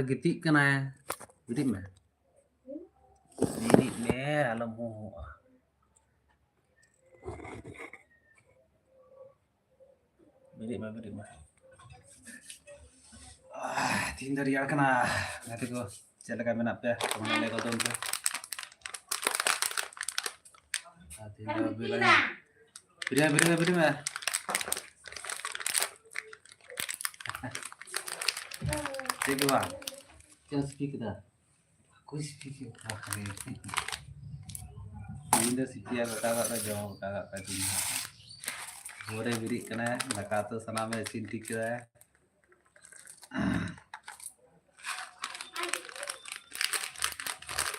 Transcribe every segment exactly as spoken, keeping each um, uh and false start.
ᱜᱤᱛᱤᱡ ᱠᱟᱱᱟᱭ᱾ ᱵᱮᱨᱮᱫ ᱢᱮ, ᱵᱮᱨᱮᱫ ᱢᱮ, ᱟᱞᱚᱢ ᱦᱩᱦᱩᱜᱼᱟ᱾ ᱵᱮᱨᱮᱫ ᱢᱮ, ᱵᱮᱨᱮᱫ ᱢᱮ᱾ ᱟᱦ, ᱛᱤᱦᱤᱧ ᱫᱚ ᱨᱮᱭᱟᱲ ᱠᱟᱱᱟ᱾ ᱜᱟᱛᱮ ᱠᱚ, ᱪᱮᱫ ᱞᱮᱠᱟ ᱢᱮᱱᱟᱜ ᱯᱮᱭᱟ? ᱠᱚᱢᱮᱱᱴ ᱞᱟᱹᱭ ᱜᱚᱫᱚᱱ ᱯᱮ᱾ ᱟᱨ ᱛᱤᱦᱤᱧ ᱫᱚ ᱵᱮᱞᱟ-, ᱵᱮᱨᱮᱫ ᱢᱮ, ᱵᱮᱨᱮᱫ ᱢᱮ, ᱵᱮᱨᱮᱫ ᱢᱮ᱾ ᱪᱮᱫ ᱜᱮ ᱵᱟᱝ᱾ ᱪᱮᱫ ᱮᱢ ᱥᱤᱯᱤ ᱠᱮᱫᱟ? ᱠᱩᱥ ᱯᱤ ᱠᱮᱫᱟ᱾ ᱛᱤᱦᱤᱧ ᱫᱚ ᱥᱤᱯᱤᱭᱟ ᱜᱚᱴᱟ ᱠᱟᱜ ᱠᱚ, ᱡᱚᱢ ᱜᱚᱴᱟ ᱠᱟᱜ ᱠᱚ ᱛᱤᱦᱤᱧ ᱫᱚ᱾ ᱵᱷᱳᱨᱮ ᱵᱮᱨᱮᱫ ᱠᱟᱱᱟᱭ, ᱫᱟᱠᱟ ᱩᱛᱩ ᱥᱟᱱᱟᱢᱮ ᱤᱥᱤᱱ ᱴᱷᱤᱠ ᱠᱮᱫᱟᱭ᱾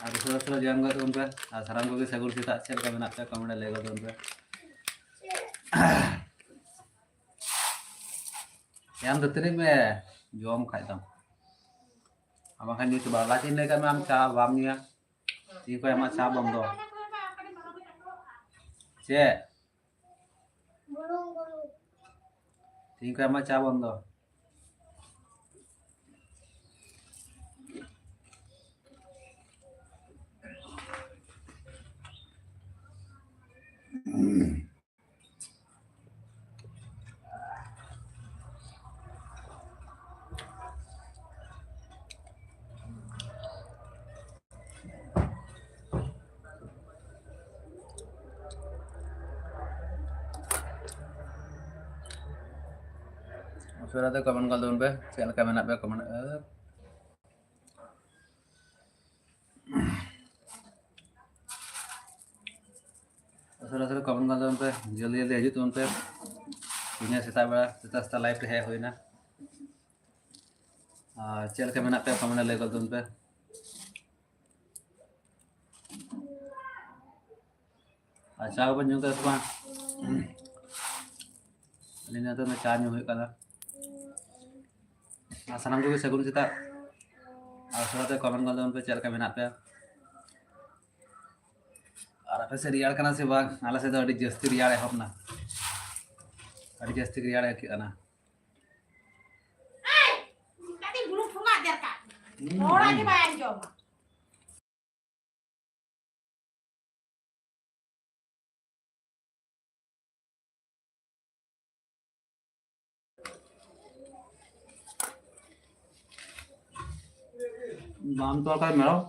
ᱟᱨ ᱩᱥᱟᱹᱨᱟ ᱩᱥᱟᱹᱨᱟ ᱡᱚᱭᱮᱱ ᱜᱚᱫ ᱛᱟᱵᱚᱱ ᱯᱮ᱾ ᱟᱨ ᱥᱟᱱᱟᱢ ᱠᱚᱜᱮ ᱥᱟᱹᱜᱩᱱ ᱥᱮᱛᱟᱜ, ᱪᱮᱫ ᱞᱮᱠᱟ ᱢᱮᱱᱟᱜ ᱯᱮᱭᱟ? ᱠᱚᱢᱮᱱᱴ ᱨᱮ ᱞᱟᱹᱭ ᱜᱚᱫ ᱛᱟᱵᱚᱱ ᱯᱮ᱾ ᱭᱟᱢ ᱫᱟᱹᱛᱟᱹᱱᱤᱜ ᱢᱮ, ᱡᱚᱢ ᱠᱷᱟᱡ ᱫᱚᱢ᱾ ᱟᱨ ᱵᱟᱝᱠᱷᱟᱱ ᱧᱩ ᱪᱟᱵᱟ᱾ ᱞᱟᱪᱤᱱ ᱞᱟᱹᱭ ᱠᱟᱜ ᱢᱮ, ᱟᱢ ᱪᱟ ᱵᱟᱢ ᱧᱩᱭᱟ᱾ ᱛᱤᱦᱤᱧ ᱠᱷᱚᱡ ᱟᱢᱟᱜ ᱪᱟ ᱵᱚᱱᱫᱚ᱾ ᱪᱮᱫ? ᱛᱤᱦᱤᱧ ᱠᱷᱚᱡ ᱟᱢᱟᱜ ᱪᱟ ᱵᱚᱱᱫᱚ᱾ ᱩᱥᱟᱹᱨᱟ ᱛᱮ ᱠᱚᱢᱮᱱᱴ ᱜᱚᱫ ᱛᱟᱵᱚᱱ ᱯᱮ, ᱪᱮᱫ ᱞᱮᱠᱟ ᱢᱮᱱᱟᱜ ᱯᱮᱭᱟ ᱠᱚᱢᱮᱱᱴ᱾ ᱩᱥᱟᱹᱨᱟ ᱩᱥᱟᱹᱨᱟ ᱠᱚᱢᱮᱱᱴ ᱜᱚᱫ ᱛᱟᱵᱚᱱ ᱯᱮ, ᱡᱚᱞᱫᱤ ᱡᱚᱞᱫᱤ ᱦᱤᱡᱩᱜ ᱛᱟᱵᱚᱱ ᱯᱮ᱾ ᱛᱮᱦᱮᱧ ᱥᱮᱛᱟᱜ ᱵᱮᱲᱟ, ᱥᱮᱛᱟᱜ ᱥᱮᱛᱟᱜ ᱞᱟᱭᱤᱵᱷ ᱨᱮ ᱦᱮᱡ ᱦᱩᱭᱱᱟ᱾ ᱟᱨ ᱪᱮᱫ ᱞᱮᱠᱟ ᱢᱮᱱᱟᱜ ᱯᱮᱭᱟ ᱠᱚᱢᱮᱱᱴ ᱨᱮ ᱞᱟᱹᱭ ᱜᱚᱫ ᱛᱟᱵᱚᱱ ᱯᱮ᱾ ᱟᱨ ᱪᱟ ᱠᱚᱵᱚᱱ ᱧᱩ ᱠᱮᱫᱟ ᱥᱮ ᱵᱟᱝ? ᱟᱹᱞᱤᱧ ᱱᱤᱛᱚᱜ ᱫᱚ ᱪᱟ ᱧᱩ ᱦᱩᱭᱩᱜ ᱠᱟᱱᱟ᱾ ᱟᱨ ᱥᱟᱱᱟᱢ ᱠᱚᱜᱮ ᱥᱟᱹᱜᱩᱱ ᱥᱮᱛᱟᱜ᱾ ᱟᱨ ᱩᱥᱟᱹᱨᱟ ᱛᱮ ᱠᱚᱢᱮᱱᱴ ᱜᱚᱫ ᱛᱟᱵᱚᱱ ᱯᱮ, ᱪᱮᱫ ᱞᱮᱠᱟ ᱢᱮᱱᱟᱜ ᱯᱮᱭᱟ? ᱟᱨ ᱟᱯᱮ ᱥᱮᱫ ᱨᱮᱭᱟᱲ ᱠᱟᱱᱟ ᱥᱮ ᱵᱟᱝ? ᱟᱞᱮ ᱥᱮᱫ ᱫᱚ ᱟᱹᱰᱤ ᱡᱟᱹᱥᱛᱤ ᱨᱮᱭᱟᱲ ᱮᱦᱚᱵ ᱮᱱᱟ, ᱟᱹᱰᱤ ᱡᱟᱹᱥᱛᱤ ᱨᱮᱭᱟᱲ ᱟᱹᱭᱠᱟᱹᱜ ᱠᱟᱱᱟ᱾ ᱦᱚᱲᱟᱜ ᱜᱮ ᱵᱟᱭ ᱟᱸᱡᱚᱢᱟ᱾ ᱵᱟᱢ ᱛᱚᱞ ᱠᱷᱟᱡ ᱢᱮᱨᱚᱢ᱾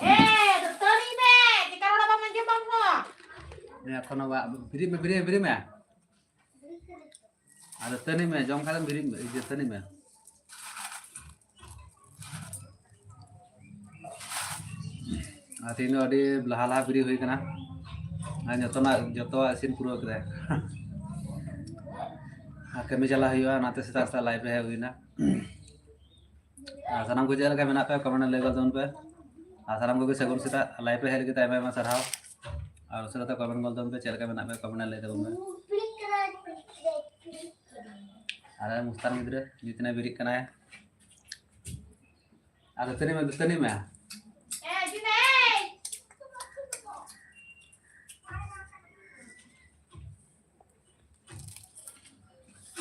ᱮ, ᱫᱟᱹᱛᱟᱹᱱᱤ ᱢᱮ, ᱪᱮᱠᱟ ᱨᱚᱲ ᱵᱟᱢ ᱟᱸᱡᱚᱢ ᱵᱟᱝ ᱦᱚᱸ? ᱮ, ᱮᱠᱷᱚᱱ ᱦᱚᱸ ᱵᱟ-, ᱵᱮᱨᱮᱫ ᱢᱮ, ᱵᱮᱨᱮᱫ ᱢᱮ, ᱵᱮᱨᱮᱫ ᱢᱮ᱾ ᱟᱨ ᱫᱟᱹᱛᱟᱹᱱᱤ ᱢᱮ, ᱡᱚᱢ ᱠᱷᱟᱡ ᱫᱚᱢ ᱵᱮᱨᱮᱫ ᱢᱮ, ᱫᱟᱹᱛᱟᱹᱱᱤ ᱢᱮ᱾ ᱟᱨ ᱛᱮᱦᱮᱧ ᱫᱚ ᱟᱹᱰᱤ ᱞᱟᱦᱟ ᱞᱟᱦᱟ ᱵᱮᱨᱮᱫ ᱦᱩᱭ ᱠᱟᱱᱟ᱾ ᱟᱨ ᱡᱚᱛᱚᱱᱟᱜ, ᱡᱚᱛᱚᱣᱟᱜ ᱤᱥᱤᱱ ᱯᱩᱨᱟᱹᱣ ᱠᱮᱫᱟᱭ᱾ ᱟᱨ ᱠᱟᱹᱢᱤ ᱪᱟᱞᱟᱜ ᱦᱩᱭᱩᱜᱼᱟ, ᱚᱱᱟᱛᱮ ᱥᱮᱛᱟᱜ ᱥᱮᱛᱟᱜ live ᱨᱮ ᱦᱮᱡ ᱦᱩᱭᱱᱟ᱾ ᱟᱨ ᱥᱟᱱᱟᱢ ᱠᱚ ᱪᱮᱫ ᱞᱮᱠᱟ ᱢᱮᱱᱟᱜ ᱯᱮᱭᱟ, comment ᱨᱮ ᱞᱟᱹᱭ ᱜᱚᱫ ᱛᱟᱵᱚᱱ ᱯᱮ᱾ ᱟᱨ ᱥᱟᱱᱟᱢ ᱠᱚᱜᱮ ᱥᱟᱹᱜᱩᱱ ᱥᱮᱛᱟᱜ, live ᱨᱮ ᱦᱮᱡ ᱞᱟᱹᱜᱤᱫ ᱛᱮ ᱟᱭᱢᱟ ᱟᱭᱢᱟ ᱥᱟᱨᱦᱟᱣ᱾ ᱟᱨ ᱩᱥᱟᱹᱨᱟ ᱛᱮ comment ᱜᱚᱫ ᱛᱟᱵᱚᱱ ᱯᱮ, ᱪᱮᱫ ᱞᱮᱠᱟ ᱢᱮᱱᱟᱜ ᱯᱮᱭᱟ, comment ᱨᱮ ᱞᱟᱹᱭ ᱛᱟᱵᱚᱱ ᱯᱮ᱾ ᱟᱨ ᱢᱩᱥᱛᱟᱱ ᱜᱤᱫᱽᱨᱟᱹ ᱱᱤᱛ ᱱᱟᱭ ᱵᱮᱨᱮᱫ ᱠᱟᱱᱟᱭ᱾ ᱟᱨ ᱫᱟᱹᱛᱟᱹᱱᱤ ᱢᱮ, ᱫᱟᱹᱛᱟᱹᱱᱤ ᱢᱮ᱾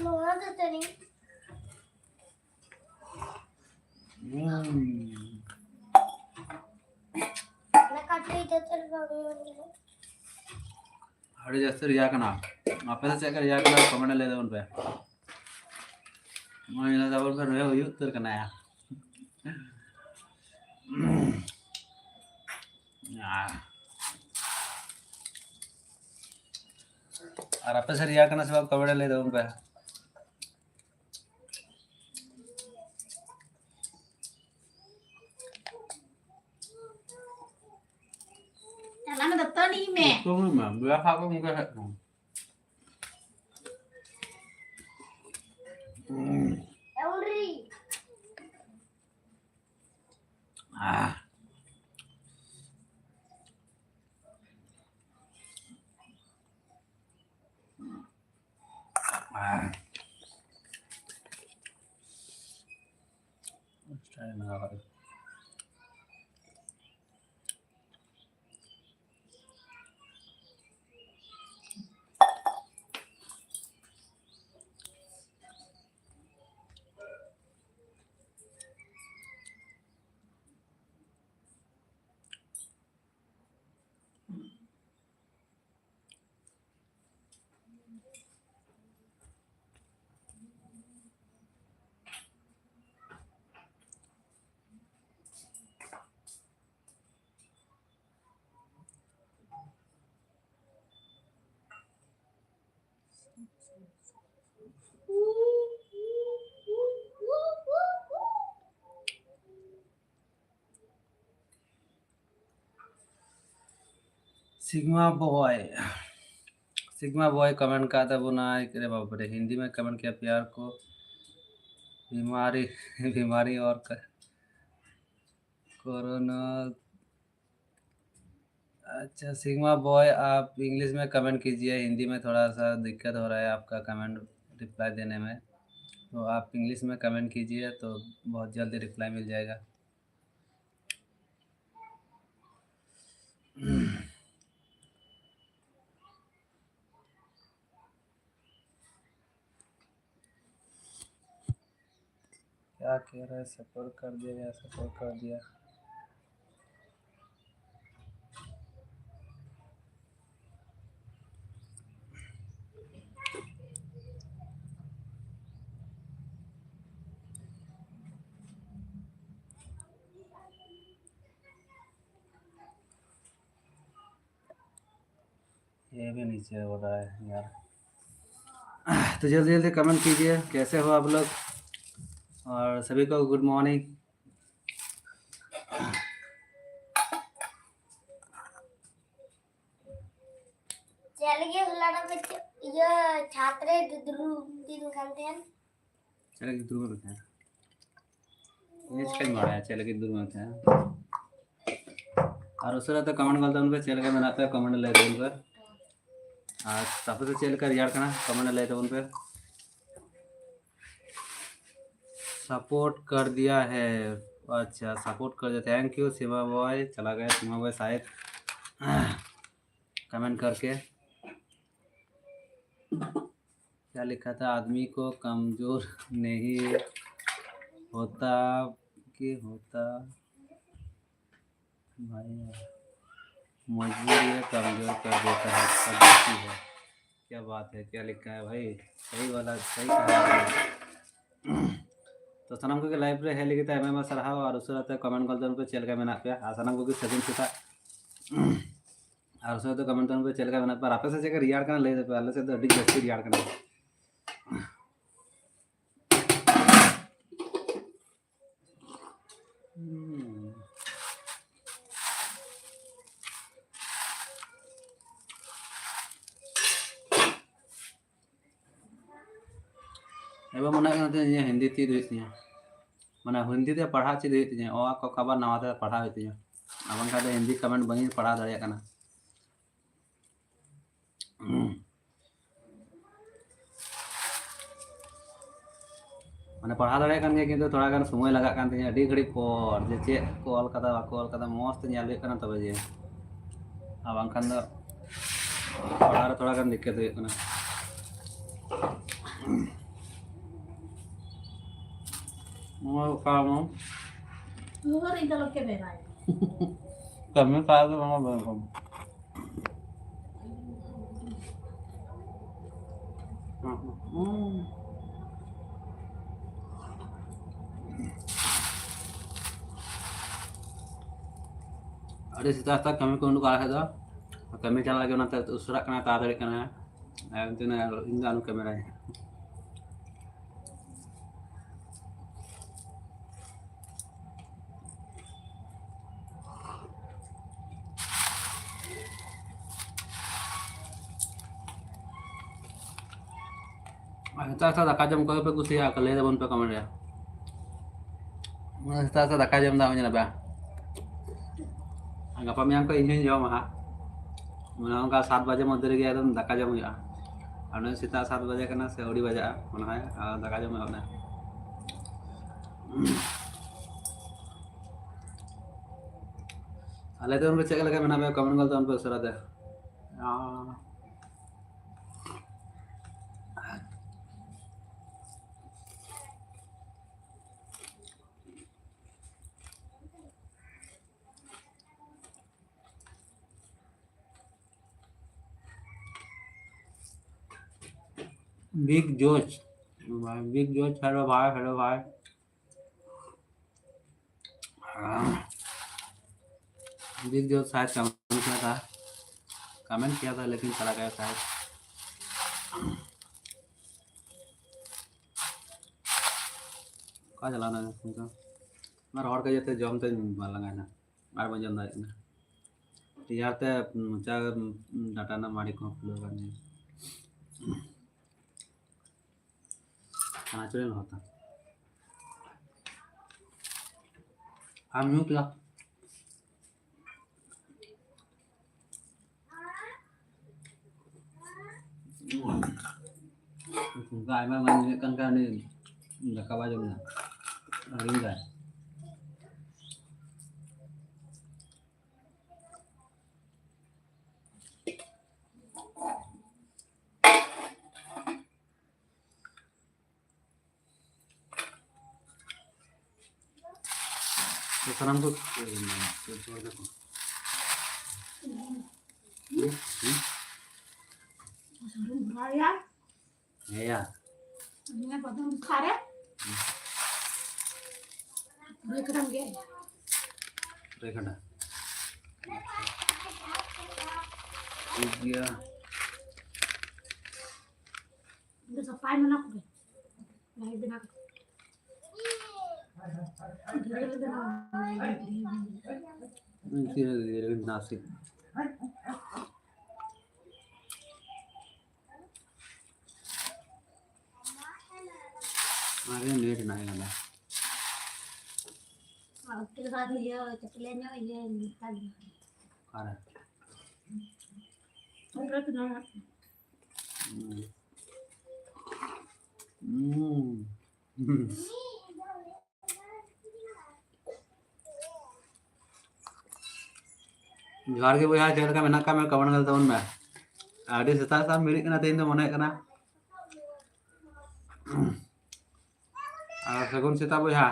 ᱱᱚᱣᱟ ᱫᱟᱹᱛᱟᱹᱱᱤ᱾ ᱦᱩᱸ᱾ ᱚᱱᱟ ᱠᱟᱹᱴᱤᱡ ᱫᱟᱹᱛᱟᱹᱱᱤ ᱵᱟᱝ ᱧᱟᱢ ᱞᱮᱱᱟ᱾ ᱟᱹᱰᱤ ᱡᱟᱹᱥᱛᱤ ᱨᱮᱭᱟᱲ ᱠᱟᱱᱟ᱾ ᱟᱯᱮ ᱫᱚ ᱪᱮᱫ ᱞᱮᱠᱟ ᱨᱮᱭᱟᱲ ᱠᱟᱱᱟ? Comment ᱨᱮ ᱞᱟᱹᱭ ᱛᱟᱵᱚᱱ ᱯᱮ᱾ ᱱᱚᱜᱼᱚᱭ ᱧᱮᱞ ᱛᱟᱵᱚᱱ ᱯᱮ, ᱱᱩᱭ ᱦᱚᱸ ᱩᱭᱩᱜ ᱩᱛᱟᱹᱨ ᱠᱟᱱᱟᱭᱟ᱾ ᱟᱨ ᱟᱯᱮ ᱥᱮᱫ ᱨᱮᱭᱟᱲ ᱠᱟᱱᱟ ᱥᱮ ᱵᱟᱝ? Comment ᱨᱮ ᱞᱟᱹᱭ ᱛᱟᱵᱚᱱ ᱯᱮ᱾ ᱪᱟᱞᱟᱜ ᱢᱮ, ᱫᱟᱹᱛᱟᱹᱱᱤ ᱢᱮ᱾ ᱫᱟᱹᱛᱟᱹᱱᱤ ᱢᱮ, ᱵᱮᱲᱟ ᱥᱟᱵ ᱠᱚ ᱢᱩᱪᱟᱹᱫ ᱥᱮᱫ ᱠᱷᱚᱱ᱾ ᱟᱣᱨᱤ᱾ ᱟᱦ᱾ ᱟᱦ᱾ Sigma boy, sigma boy comment का था बोना। अरे बाप रे, हिंदी में कमेंट किया, प्यार को बीमारी, बीमारी और क-, कोरोना। अच्छा सिग्मा बॉय, आप इंग्लिश में कमेंट कीजिए, हिंदी में थोड़ा सा दिक्कत हो रहा है आपका कमेंट रिप्लाई देने में। तो आप इंग्लिश में कमेंट कीजिए तो बहुत जल्दी रिप्लाई मिल जाएगा। क्या कह रहा है, सपोर्ट कर दिया या सपोर्ट कर दिया? ये भी नीचे हो रहा है यार। तो जल्दी जल्दी कमेंट कीजिए, कैसे हो आप लोग, और सभी को गुड मॉर्निंग। चल गए हलाना पे च-, ये छात्र दुदरू दिन खाते हैं। चल गए दुदरू में हैं। ये चल मारा है, चल गए दुदरू में हैं। और उसे तो कमेंट करते उन पे चल के बनाते हैं, कमेंट ले उन पर। और तब से चल कर यार करना, कमेंट ले उन पर। सपोर्ट कर दिया है। अच्छा, सपोर्ट कर दिया, थैंक यू। सीमा बॉय चला गया, सीमा बॉय शायद कमेंट करके। क्या लिखा था, आदमी को कमजोर नहीं होता कि होता भाई, मजबूरी है कमजोर कर देता है, कर देती है। क्या बात है, क्या लिखा है भाई, सही वाला, सही कहा आपने। तो ᱥᱟᱱᱟᱢ ᱠᱚᱜᱮ ᱞᱟᱭᱤᱵᱷ ᱨᱮ ᱦᱮᱡ ᱞᱟᱹᱜᱤᱫ ᱛᱮ ᱟᱭᱢᱟ ᱟᱭᱢᱟ ᱥᱟᱨᱦᱟᱣ᱾ ᱟᱨ ᱩᱥᱟᱹᱨᱟ ᱛᱮ ᱠᱚᱢᱮᱱᱴ ᱜᱚᱞ ᱛᱟᱵᱚᱱ ᱯᱮ ᱪᱮᱫ ᱞᱮᱠᱟ ᱢᱮᱱᱟᱜ ᱯᱮᱭᱟ, ᱟᱨ ᱥᱟᱱᱟᱢ ᱠᱚᱜᱮ ᱥᱟᱹᱜᱩᱱ ᱥᱮᱛᱟᱜ᱾ ᱟᱨ ᱩᱥᱟᱹᱨᱟ ᱛᱮ ᱠᱚᱢᱮᱱᱴ ᱛᱟᱵᱚᱱ ᱯᱮ ᱪᱮᱫ ᱞᱮᱠᱟ ᱢᱮᱱᱟᱜ ᱯᱮᱭᱟ, ᱟᱨ ᱟᱯᱮ ᱥᱮᱫ ᱪᱮᱫ ᱞᱮᱠᱟ ᱨᱮᱭᱟᱲ ᱠᱟᱱᱟ ᱞᱟᱹᱭ ᱛᱟᱯᱮ, ᱟᱞᱮ ᱥᱮᱫ ᱫᱚ ᱟᱹᱰᱤ ᱡᱟᱹᱥᱛᱤ ᱨᱮᱭᱟᱲ ᱠᱟᱱᱟ᱾ Hmm. ᱮᱵᱟᱨ ᱢᱚᱱᱮ ᱦᱩᱭᱩᱜ ᱠᱟᱱᱟ ᱡᱮ ᱤᱧᱟᱹᱜ ᱦᱤᱱᱫᱤ ᱪᱮᱫ ᱦᱩᱭᱩᱜ ᱛᱤᱧᱟᱹ, ᱢᱟᱱᱮ ᱦᱤᱱᱫᱤ ᱛᱮ ᱯᱟᱲᱦᱟᱣ ᱪᱮᱫ ᱦᱩᱭᱩᱜ ᱛᱤᱧᱟᱹ, ᱚ ᱟ ᱠᱚ ᱠᱷᱚᱵᱚᱨ ᱱᱟᱣᱟ ᱛᱮ ᱯᱟᱲᱦᱟᱣ ᱦᱩᱭᱩᱜ ᱛᱤᱧᱟᱹ, ᱟᱨ ᱵᱟᱝᱠᱷᱟᱱ ᱫᱚ ᱦᱤᱱᱫᱤ ᱠᱚᱢᱮᱱᱴ ᱵᱟᱹᱧ ᱯᱟᱲᱦᱟᱣ ᱫᱟᱲᱮᱭᱟᱜ ᱠᱟᱱᱟ᱾ ᱢᱟᱱᱮ ᱯᱟᱲᱦᱟᱣ ᱫᱟᱲᱮᱭᱟᱜ ᱠᱟᱱ ᱜᱮᱭᱟ, ᱠᱤᱱᱛᱩ ᱛᱷᱚᱲᱟ ᱜᱟᱱ ᱥᱚᱢᱚᱭ ᱞᱟᱜᱟᱜ ᱠᱟᱱ ᱛᱤᱧᱟᱹ, ᱟᱹᱰᱤ ᱜᱷᱟᱹᱲᱤᱡ ᱯᱚᱨ ᱡᱮ ᱪᱮᱫ ᱠᱚ ᱚᱞ ᱠᱟᱫᱟ ᱵᱟᱠᱚ ᱚᱞ ᱠᱟᱫᱟ ᱢᱚᱸᱡᱽ ᱛᱮ ᱧᱮᱞ ᱦᱩᱭᱩᱜ ᱠᱟᱱᱟ ᱛᱚᱵᱮ ᱡᱮ, ᱟᱨ ᱵᱟᱝᱠᱷᱟᱱ ᱫᱚ ᱯᱟᱲᱦᱟᱣ ᱨᱮ ᱛᱷᱚᱲᱟ ᱜᱟᱱ ᱫᱤᱠᱠᱟᱛ ᱦᱩᱭᱩᱜ ᱠᱟᱱᱟ᱾ ᱱᱚᱣᱟ ᱠᱟᱨᱚᱱ ᱠᱟᱹᱢᱤ ᱠᱟᱡᱽ ᱫᱚ ᱵᱟᱝ ᱵᱟᱝ᱾ ᱟᱹᱰᱤ ᱥᱮᱛᱟᱜ ᱥᱮᱛᱟᱜ ᱠᱟᱹᱢᱤ ᱠᱚ ᱩᱰᱩᱠ ᱟᱞᱮ ᱥᱮᱫ ᱫᱚ᱾ ᱠᱟᱹᱢᱤ ᱪᱟᱞᱟᱜ ᱞᱟᱹᱜᱤᱫ ᱚᱱᱟᱛᱮ ᱩᱥᱟᱹᱨᱟᱜ ᱠᱟᱱᱟ, ᱛᱟᱲᱟᱛᱟᱲᱤ ᱠᱟᱱᱟ᱾ ᱟᱨ ᱤᱧ ᱫᱚ ᱟᱞᱚᱢ ᱠᱟᱹᱢᱤ ᱫᱟᱲᱮᱭᱟᱜᱼᱟ᱾ ᱟᱨ ᱥᱮᱛᱟᱜ ᱥᱮᱛᱟᱜ ᱫᱟᱠᱟ ᱡᱚᱢ ᱠᱚᱫᱚ ᱯᱮ ᱠᱩᱥᱤᱭᱟᱜᱼᱟ? ᱞᱟᱹᱭ ᱛᱟᱵᱚᱱ ᱯᱮ ᱠᱚᱢᱮᱱᱴ ᱨᱮ᱾ ᱩᱱᱟᱹᱜ ᱥᱮᱛᱟᱜ ᱥᱮᱛᱟᱜ ᱫᱟᱠᱟ ᱡᱚᱢ ᱫᱟ, ᱧᱮᱞ ᱯᱮ᱾ ᱟᱨ ᱜᱟᱯᱟ ᱢᱮᱭᱟᱝ ᱠᱷᱚᱱ ᱤᱧ ᱦᱚᱸᱧ ᱡᱚᱢᱟ ᱦᱟᱸᱜ᱾ ᱢᱟᱱᱮ ᱚᱱᱠᱟ ᱥᱟᱛ ᱵᱟᱡᱮ ᱢᱚᱫᱽᱫᱷᱮ ᱨᱮᱜᱮ ᱮᱠᱫᱚᱢ ᱫᱟᱠᱟ ᱡᱚᱢ ᱦᱩᱭᱩᱜᱼᱟ᱾ ᱟᱨ ᱱᱚᱜᱼᱚᱭ ᱥᱮᱛᱟᱜ ᱥᱟᱛ ᱵᱟᱡᱮ ᱠᱟᱱᱟ ᱥᱮ ᱟᱹᱣᱨᱤ ᱵᱟᱡᱟᱜᱼᱟ ᱢᱚᱱᱮ ᱦᱚᱭ, ᱟᱨ ᱫᱟᱠᱟ ᱡᱚᱢ ᱮᱦᱚᱵ ᱮᱱᱟ᱾ ᱟᱞᱮ ᱫᱚ ᱪᱮᱫ ᱞᱮᱠᱟ ᱢᱮᱱᱟᱜ ᱯᱮᱭᱟ? ᱠᱚᱢᱮᱱᱴ ᱜᱚᱫ ᱛᱟᱵᱚᱱ ᱯᱮ ᱩᱥᱟᱹᱨᱟ ᱛᱮ᱾ ᱟᱸ᱾ Big Josh, Big Josh, hello भाई, hello भाई। Big Josh शायद कमेंट किया था, कमेंट किया था लेकिन चला गया शायद। ᱚᱠᱟ ᱪᱟᱞᱟᱣ ᱮᱱᱟ ᱱᱤᱛᱚᱝ ᱫᱚ? ᱚᱱᱟ ᱨᱚᱦᱚᱲ ᱠᱟᱛᱮ ᱡᱟᱛᱮ ᱡᱚᱢ ᱛᱮ ᱵᱟᱝ ᱞᱟᱸᱜᱟᱭᱮᱱᱟ, ᱟᱨ ᱵᱟᱹᱧ ᱡᱚᱢ ᱫᱟᱲᱮᱭᱟᱜ ᱠᱟᱱᱟ᱾ ᱨᱮᱭᱟᱲ ᱛᱮ ᱢᱚᱪᱟ, ᱰᱟᱴᱟ ᱨᱮᱱᱟᱜ ᱢᱟᱲᱤ ᱠᱚᱦᱚᱸ ᱯᱷᱩᱞᱟᱹᱣ ᱟᱠᱟᱱ ᱛᱤᱧᱟ᱾ ᱯᱟᱸᱪ ᱨᱮᱱ ᱦᱚᱸ ᱛᱟᱢ᱾ ᱟᱢ ᱧᱩ ᱠᱮᱫᱟ? ᱚᱱᱠᱟ ᱟᱭᱢᱟ ᱟᱭᱢᱟ ᱧᱩᱭᱮᱫ ᱠᱟᱱ ᱠᱷᱟᱱ ᱩᱱᱤ ᱫᱟᱠᱟ ᱵᱟᱭ ᱡᱚᱢ ᱮᱫᱟ, ᱦᱤᱲᱤᱧ ᱮᱫᱟᱭ᱾ ᱥᱟᱱᱟᱢ ᱠᱚ ᱦᱩᱸ? ᱦᱩᱸ? ᱥᱩᱱᱩᱢ ᱵᱷᱚᱨᱟᱣ ᱭᱟ᱾ ᱦᱮᱸᱭᱟ᱾ ᱱᱤᱭᱟᱹ ᱵᱟᱫᱟᱢ ᱠᱷᱟᱨᱮ᱾ ᱦᱩᱸ᱾ ᱯᱩᱨᱟᱹ ᱠᱟᱰᱟᱢ ᱜᱮ᱾ ᱯᱩᱨᱟᱹ ᱠᱟᱰᱟ᱾ ᱴᱷᱤᱠ ᱜᱮᱭᱟ᱾ ᱤᱧ ᱫᱚ ᱥᱟᱯᱷᱟᱭ ᱢᱮ ᱚᱱᱟ ᱠᱚᱜᱮ᱾ ᱵᱟᱭ ᱵᱮᱱᱟᱣ ᱠᱟᱛᱮ᱾ ᱤᱧ ᱛᱤᱱᱟᱹᱜ ᱫᱤᱱ ᱨᱮ ᱱᱟᱥᱮ᱾ ᱟᱨᱮ ᱱᱮᱴ ᱦᱮᱱᱟᱜ ᱠᱟᱫᱟ᱾ ᱟᱨ ᱩᱥᱠᱮ ᱵᱟᱫ ᱤᱭᱟᱹ ᱪᱚᱠᱞᱮᱴ ᱧᱚᱜ ᱤᱭᱟᱹ ᱱᱮᱛᱟᱨ ᱜᱮ᱾ ᱚᱠᱟᱨᱮ? ᱪᱚᱠᱞᱮᱴ ᱧᱚᱜ᱾ ᱦᱩᱸ᱾ ᱦᱩᱸ᱾ ᱡᱚᱦᱟᱨ ᱜᱮ ᱵᱚᱭᱦᱟ, ᱪᱮᱫ ᱞᱮᱠᱟ ᱢᱮᱱᱟᱜ ᱠᱟᱜ ᱢᱮ? ᱠᱚᱢᱮᱱᱴ ᱧᱮᱞ ᱛᱟᱵᱚᱱ ᱢᱮ᱾ ᱟᱹᱰᱤ ᱥᱮᱛᱟᱜ ᱥᱮᱛᱟᱜ ᱮᱢ ᱵᱮᱨᱮᱫ ᱠᱟᱱᱟ ᱛᱮᱦᱮᱧ ᱫᱚ, ᱢᱚᱱᱮ ᱦᱩᱭᱩᱜ ᱠᱟᱱᱟ᱾ ᱟᱨ ᱥᱟᱹᱜᱩᱱ ᱥᱮᱛᱟᱜ ᱵᱚᱭᱦᱟ᱾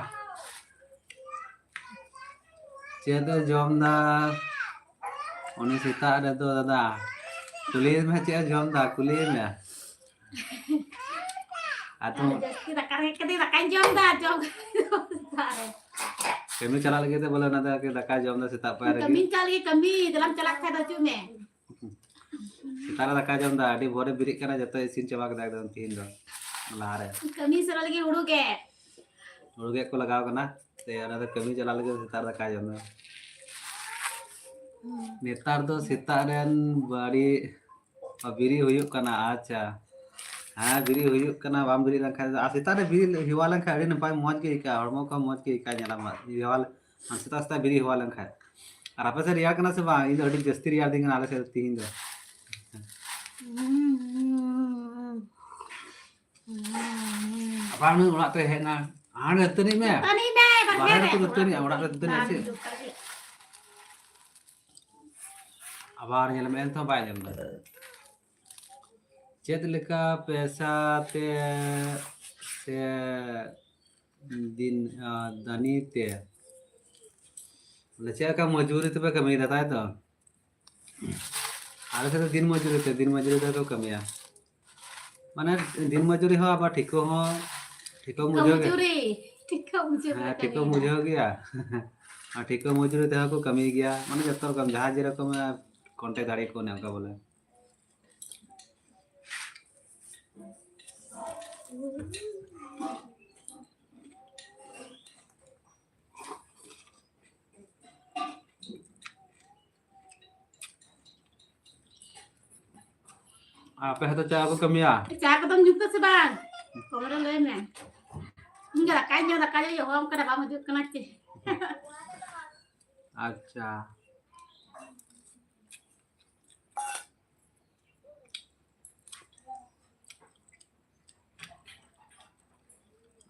ᱪᱮᱫ ᱮ ᱡᱚᱢ ᱫᱟ ᱩᱱᱤ ᱥᱮᱛᱟᱜ ᱨᱮᱫᱚ ᱫᱟᱫᱟ? ᱠᱩᱞᱤᱭᱮ ᱢᱮ ᱪᱮᱫ ᱮ ᱡᱚᱢ ᱫᱟ, ᱠᱩᱞᱤᱭᱮ ᱢᱮ᱾ ᱟᱫᱚ ᱡᱟᱹᱥᱛᱤ ᱫᱟᱠᱟ ᱨᱮᱸᱜᱮᱡ ᱠᱟᱫᱮᱭᱟ, ᱫᱟᱠᱟᱧ ᱡᱚᱢ ᱫᱟ, ᱡᱚᱢ ᱥᱮᱛᱟᱜ ᱨᱮ᱾ ᱠᱟᱹᱢᱤ ᱪᱟᱞᱟᱜ ᱞᱟᱹᱜᱤᱫ ᱛᱮ ᱵᱚᱞᱮ ᱚᱱᱟ ᱫᱚ ᱟᱨᱠᱤ ᱫᱟᱠᱟ ᱡᱚᱢ ᱫᱟ ᱥᱮᱛᱟᱜ ᱯᱟᱭᱟᱨ ᱨᱮᱜᱮ᱾ ᱠᱟᱹᱢᱤᱧ ᱪᱟᱞᱟᱜ ᱞᱟᱹᱜᱤᱫ, ᱠᱟᱹᱢᱤ, ᱫᱮᱞᱟᱢ ᱪᱟᱞᱟᱜ ᱠᱷᱟᱡ ᱫᱚ ᱦᱤᱡᱩᱜ ᱢᱮ᱾ ᱥᱮᱛᱟᱜ ᱨᱮ ᱫᱟᱠᱟ ᱡᱚᱢ ᱫᱟ, ᱟᱹᱰᱤ ᱵᱷᱳᱨᱮ ᱵᱮᱨᱮᱫ ᱠᱟᱱᱟ, ᱡᱚᱛᱚ ᱤᱥᱤᱱ ᱪᱟᱵᱟ ᱠᱮᱫᱟ ᱮᱠᱫᱚᱢ ᱛᱤᱦᱤᱧ ᱫᱚ ᱞᱟᱦᱟᱨᱮ᱾ ᱠᱟᱹᱢᱤ ᱥᱮᱱᱚᱜ ᱞᱟᱹᱜᱤᱫ ᱦᱩᱲᱩ ᱜᱮᱫ᱾ ᱦᱩᱲᱩ ᱜᱮᱫ ᱠᱚ ᱞᱟᱜᱟᱣ ᱠᱟᱱᱟ, ᱛᱮ ᱚᱱᱟ ᱫᱚ ᱠᱟᱹᱢᱤ ᱪᱟᱞᱟᱜ ᱞᱟᱹᱜᱤᱫ ᱥᱮᱛᱟᱜ ᱨᱮ ᱫᱟᱠᱟ ᱡᱚᱢ ᱫᱟ᱾ ᱦᱩᱸ᱾ ᱱᱮᱛᱟᱨ ᱫᱚ ᱥᱮᱛᱟᱜ ᱨᱮᱱ ᱵᱟᱹᱲᱤᱡ ᱵᱮᱨᱮᱫ ᱦᱩᱭᱩᱜ ᱠᱟᱱᱟ᱾ ᱟᱪᱪᱷᱟ, ᱦᱮᱸ, ᱵᱮᱨᱮᱫ ᱦᱩᱭᱩᱜ ᱠᱟᱱᱟ, ᱵᱟᱢ ᱵᱮᱨᱮᱫ ᱞᱮᱱᱠᱷᱟᱱ ᱫᱚ᱾ ᱟᱨ ᱥᱮᱛᱟᱜ ᱨᱮ ᱵᱮᱨᱮᱫ ᱦᱮᱣᱟ ᱞᱮᱱᱠᱷᱟᱱ ᱟᱹᱰᱤ ᱱᱟᱯᱟᱭ, ᱢᱚᱡᱽ ᱜᱮ ᱟᱹᱭᱠᱟᱹᱜᱼᱟ, ᱦᱚᱲᱢᱚ ᱠᱚᱦᱚᱸ ᱢᱚᱡᱽ ᱜᱮ ᱟᱹᱭᱠᱟᱹᱜᱼᱟ, ᱧᱮᱞᱟᱢ ᱦᱟᱸᱜ, ᱦᱮᱣᱟ ᱞᱮ-, ᱟᱨ ᱥᱮᱛᱟᱜ ᱥᱮᱛᱟᱜ ᱵᱮᱨᱮᱫ ᱦᱮᱣᱟ ᱞᱮᱱᱠᱷᱟᱱ᱾ ᱟᱨ ᱟᱯᱮ ᱥᱮᱫ ᱨᱮᱭᱟᱲ ᱠᱟᱱᱟ ᱥᱮ ᱵᱟᱝ? ᱤᱧ ᱫᱚ ᱟᱹᱰᱤ ᱡᱟᱹᱥᱛᱤ ᱨᱮᱭᱟᱲ ᱫᱤᱧ ᱠᱟᱱᱟ ᱟᱞᱮ ᱥᱮᱫ ᱫᱚ ᱛᱤᱦᱤᱧ ᱫᱚ᱾ ᱟᱵᱟᱨ ᱱᱩᱭ ᱚᱲᱟᱜ ᱛᱮ ᱦᱮᱡ ᱮᱱᱟ, ᱦᱟᱸᱰᱮ ᱫᱟᱹᱛᱟᱹᱱᱤ ᱢᱮ᱾ ᱫᱟᱹᱛᱟᱹᱱᱤ ᱢᱮ, ᱵᱟᱨᱦᱮ ᱵᱟᱨᱦᱮ ᱨᱮᱠᱚ ᱨᱮ᱾ ᱫᱟᱹᱛᱟᱹᱱᱤᱜᱼᱟ, ᱚᱲᱟᱜ ᱨᱮ ᱫᱟᱹᱛᱟᱹᱱᱤ ᱵᱟᱝ ᱥᱮ? ᱫᱚᱨᱠᱟᱨ ᱜᱮ᱾ ᱟᱵᱟᱨ ᱧᱮᱞ ᱢᱮ, ᱮᱱᱛᱮᱦᱚᱸ ᱵᱟᱭ ᱟᱸᱡᱚᱢ ᱮᱫᱟ᱾ ᱪᱮᱫ ᱞᱮᱠᱟ ᱯᱮᱥᱟ ᱛᱮ ᱥᱮ ᱫᱤᱱ, ᱟ, ᱫᱟᱹᱱᱤ ᱛᱮ? ᱵᱚᱞᱮ, ᱪᱮᱫ ᱞᱮᱠᱟ ᱢᱚᱡᱩᱨᱤ ᱛᱮᱯᱮ ᱠᱟᱹᱢᱤᱭᱮᱫᱟ, ᱛᱟᱭ ᱛᱚ? ᱟᱞᱮ ᱥᱮᱫ ᱫᱚ ᱫᱤᱱ ᱢᱚᱡᱩᱨᱤ ᱛᱮ, ᱫᱤᱱ ᱢᱚᱡᱩᱨᱤ ᱛᱮᱠᱚ ᱠᱟᱹᱢᱤᱭᱟ᱾ ᱢᱟᱱᱮ, ᱫᱤᱱ ᱢᱚᱡᱩᱨᱤ ᱦᱚᱸ, ᱟᱵᱟᱨ ᱴᱷᱤᱠᱟᱹ ᱦᱚᱸ, ᱴᱷᱤᱠᱟᱹ ᱴᱷᱤᱠᱟᱹ ᱢᱩᱡᱷᱟᱹᱣ ᱜᱮ᱾ ᱢᱚᱡᱩᱨᱤ, ᱴᱷᱤᱠᱟᱹ ᱢᱚᱡᱩᱨᱤ ᱦᱮᱸ, ᱨᱮ ᱴᱷᱤᱠᱟᱹ ᱠᱟᱹᱢᱤᱭᱮᱫᱟ᱾ ᱢᱩᱡᱷᱟᱹᱣ ᱜᱮᱭᱟ᱾ ᱟᱨ ᱴᱷᱤᱠᱟᱹ ᱢᱚᱡᱩᱨᱤ ᱛᱮᱦᱚᱸ ᱠᱚ ᱠᱟᱹᱢᱤ ᱜᱮᱭᱟ, ᱢᱟᱱᱮ, ᱡᱚᱛᱚ ᱨᱚᱠᱚᱢ, ᱡᱟᱦᱟᱸ ᱡᱮᱨᱚᱠᱚᱢ, ᱮ, contact ᱫᱟᱲᱮ ᱠᱚ, ᱚᱱᱮ ᱚᱱᱠᱟ ᱵᱚᱞᱮ᱾ ᱟᱯᱮ ᱦᱚᱸᱛᱚ ᱪᱟ ᱠᱚ ᱠᱟᱹᱢᱤᱭᱟ? ᱪᱟ ᱠᱚᱫᱚᱢ ᱧᱩ ᱠᱮᱫᱟ ᱥᱮ ᱵᱟᱝ? ᱠᱚᱢᱨᱟ ᱞᱟᱹᱭ ᱢᱮ᱾ ᱤᱧ ᱫᱚ ᱫᱟᱠᱟᱧ ᱡᱚᱢ, ᱫᱟᱠᱟ ᱡᱚᱢ ᱦᱚᱦᱚᱣᱟᱢ ᱠᱟᱱᱟ, ᱵᱟᱢ ᱦᱤᱡᱩᱜ ᱠᱟᱱᱟ ᱪᱮ? ᱟᱪᱪᱷᱟ᱾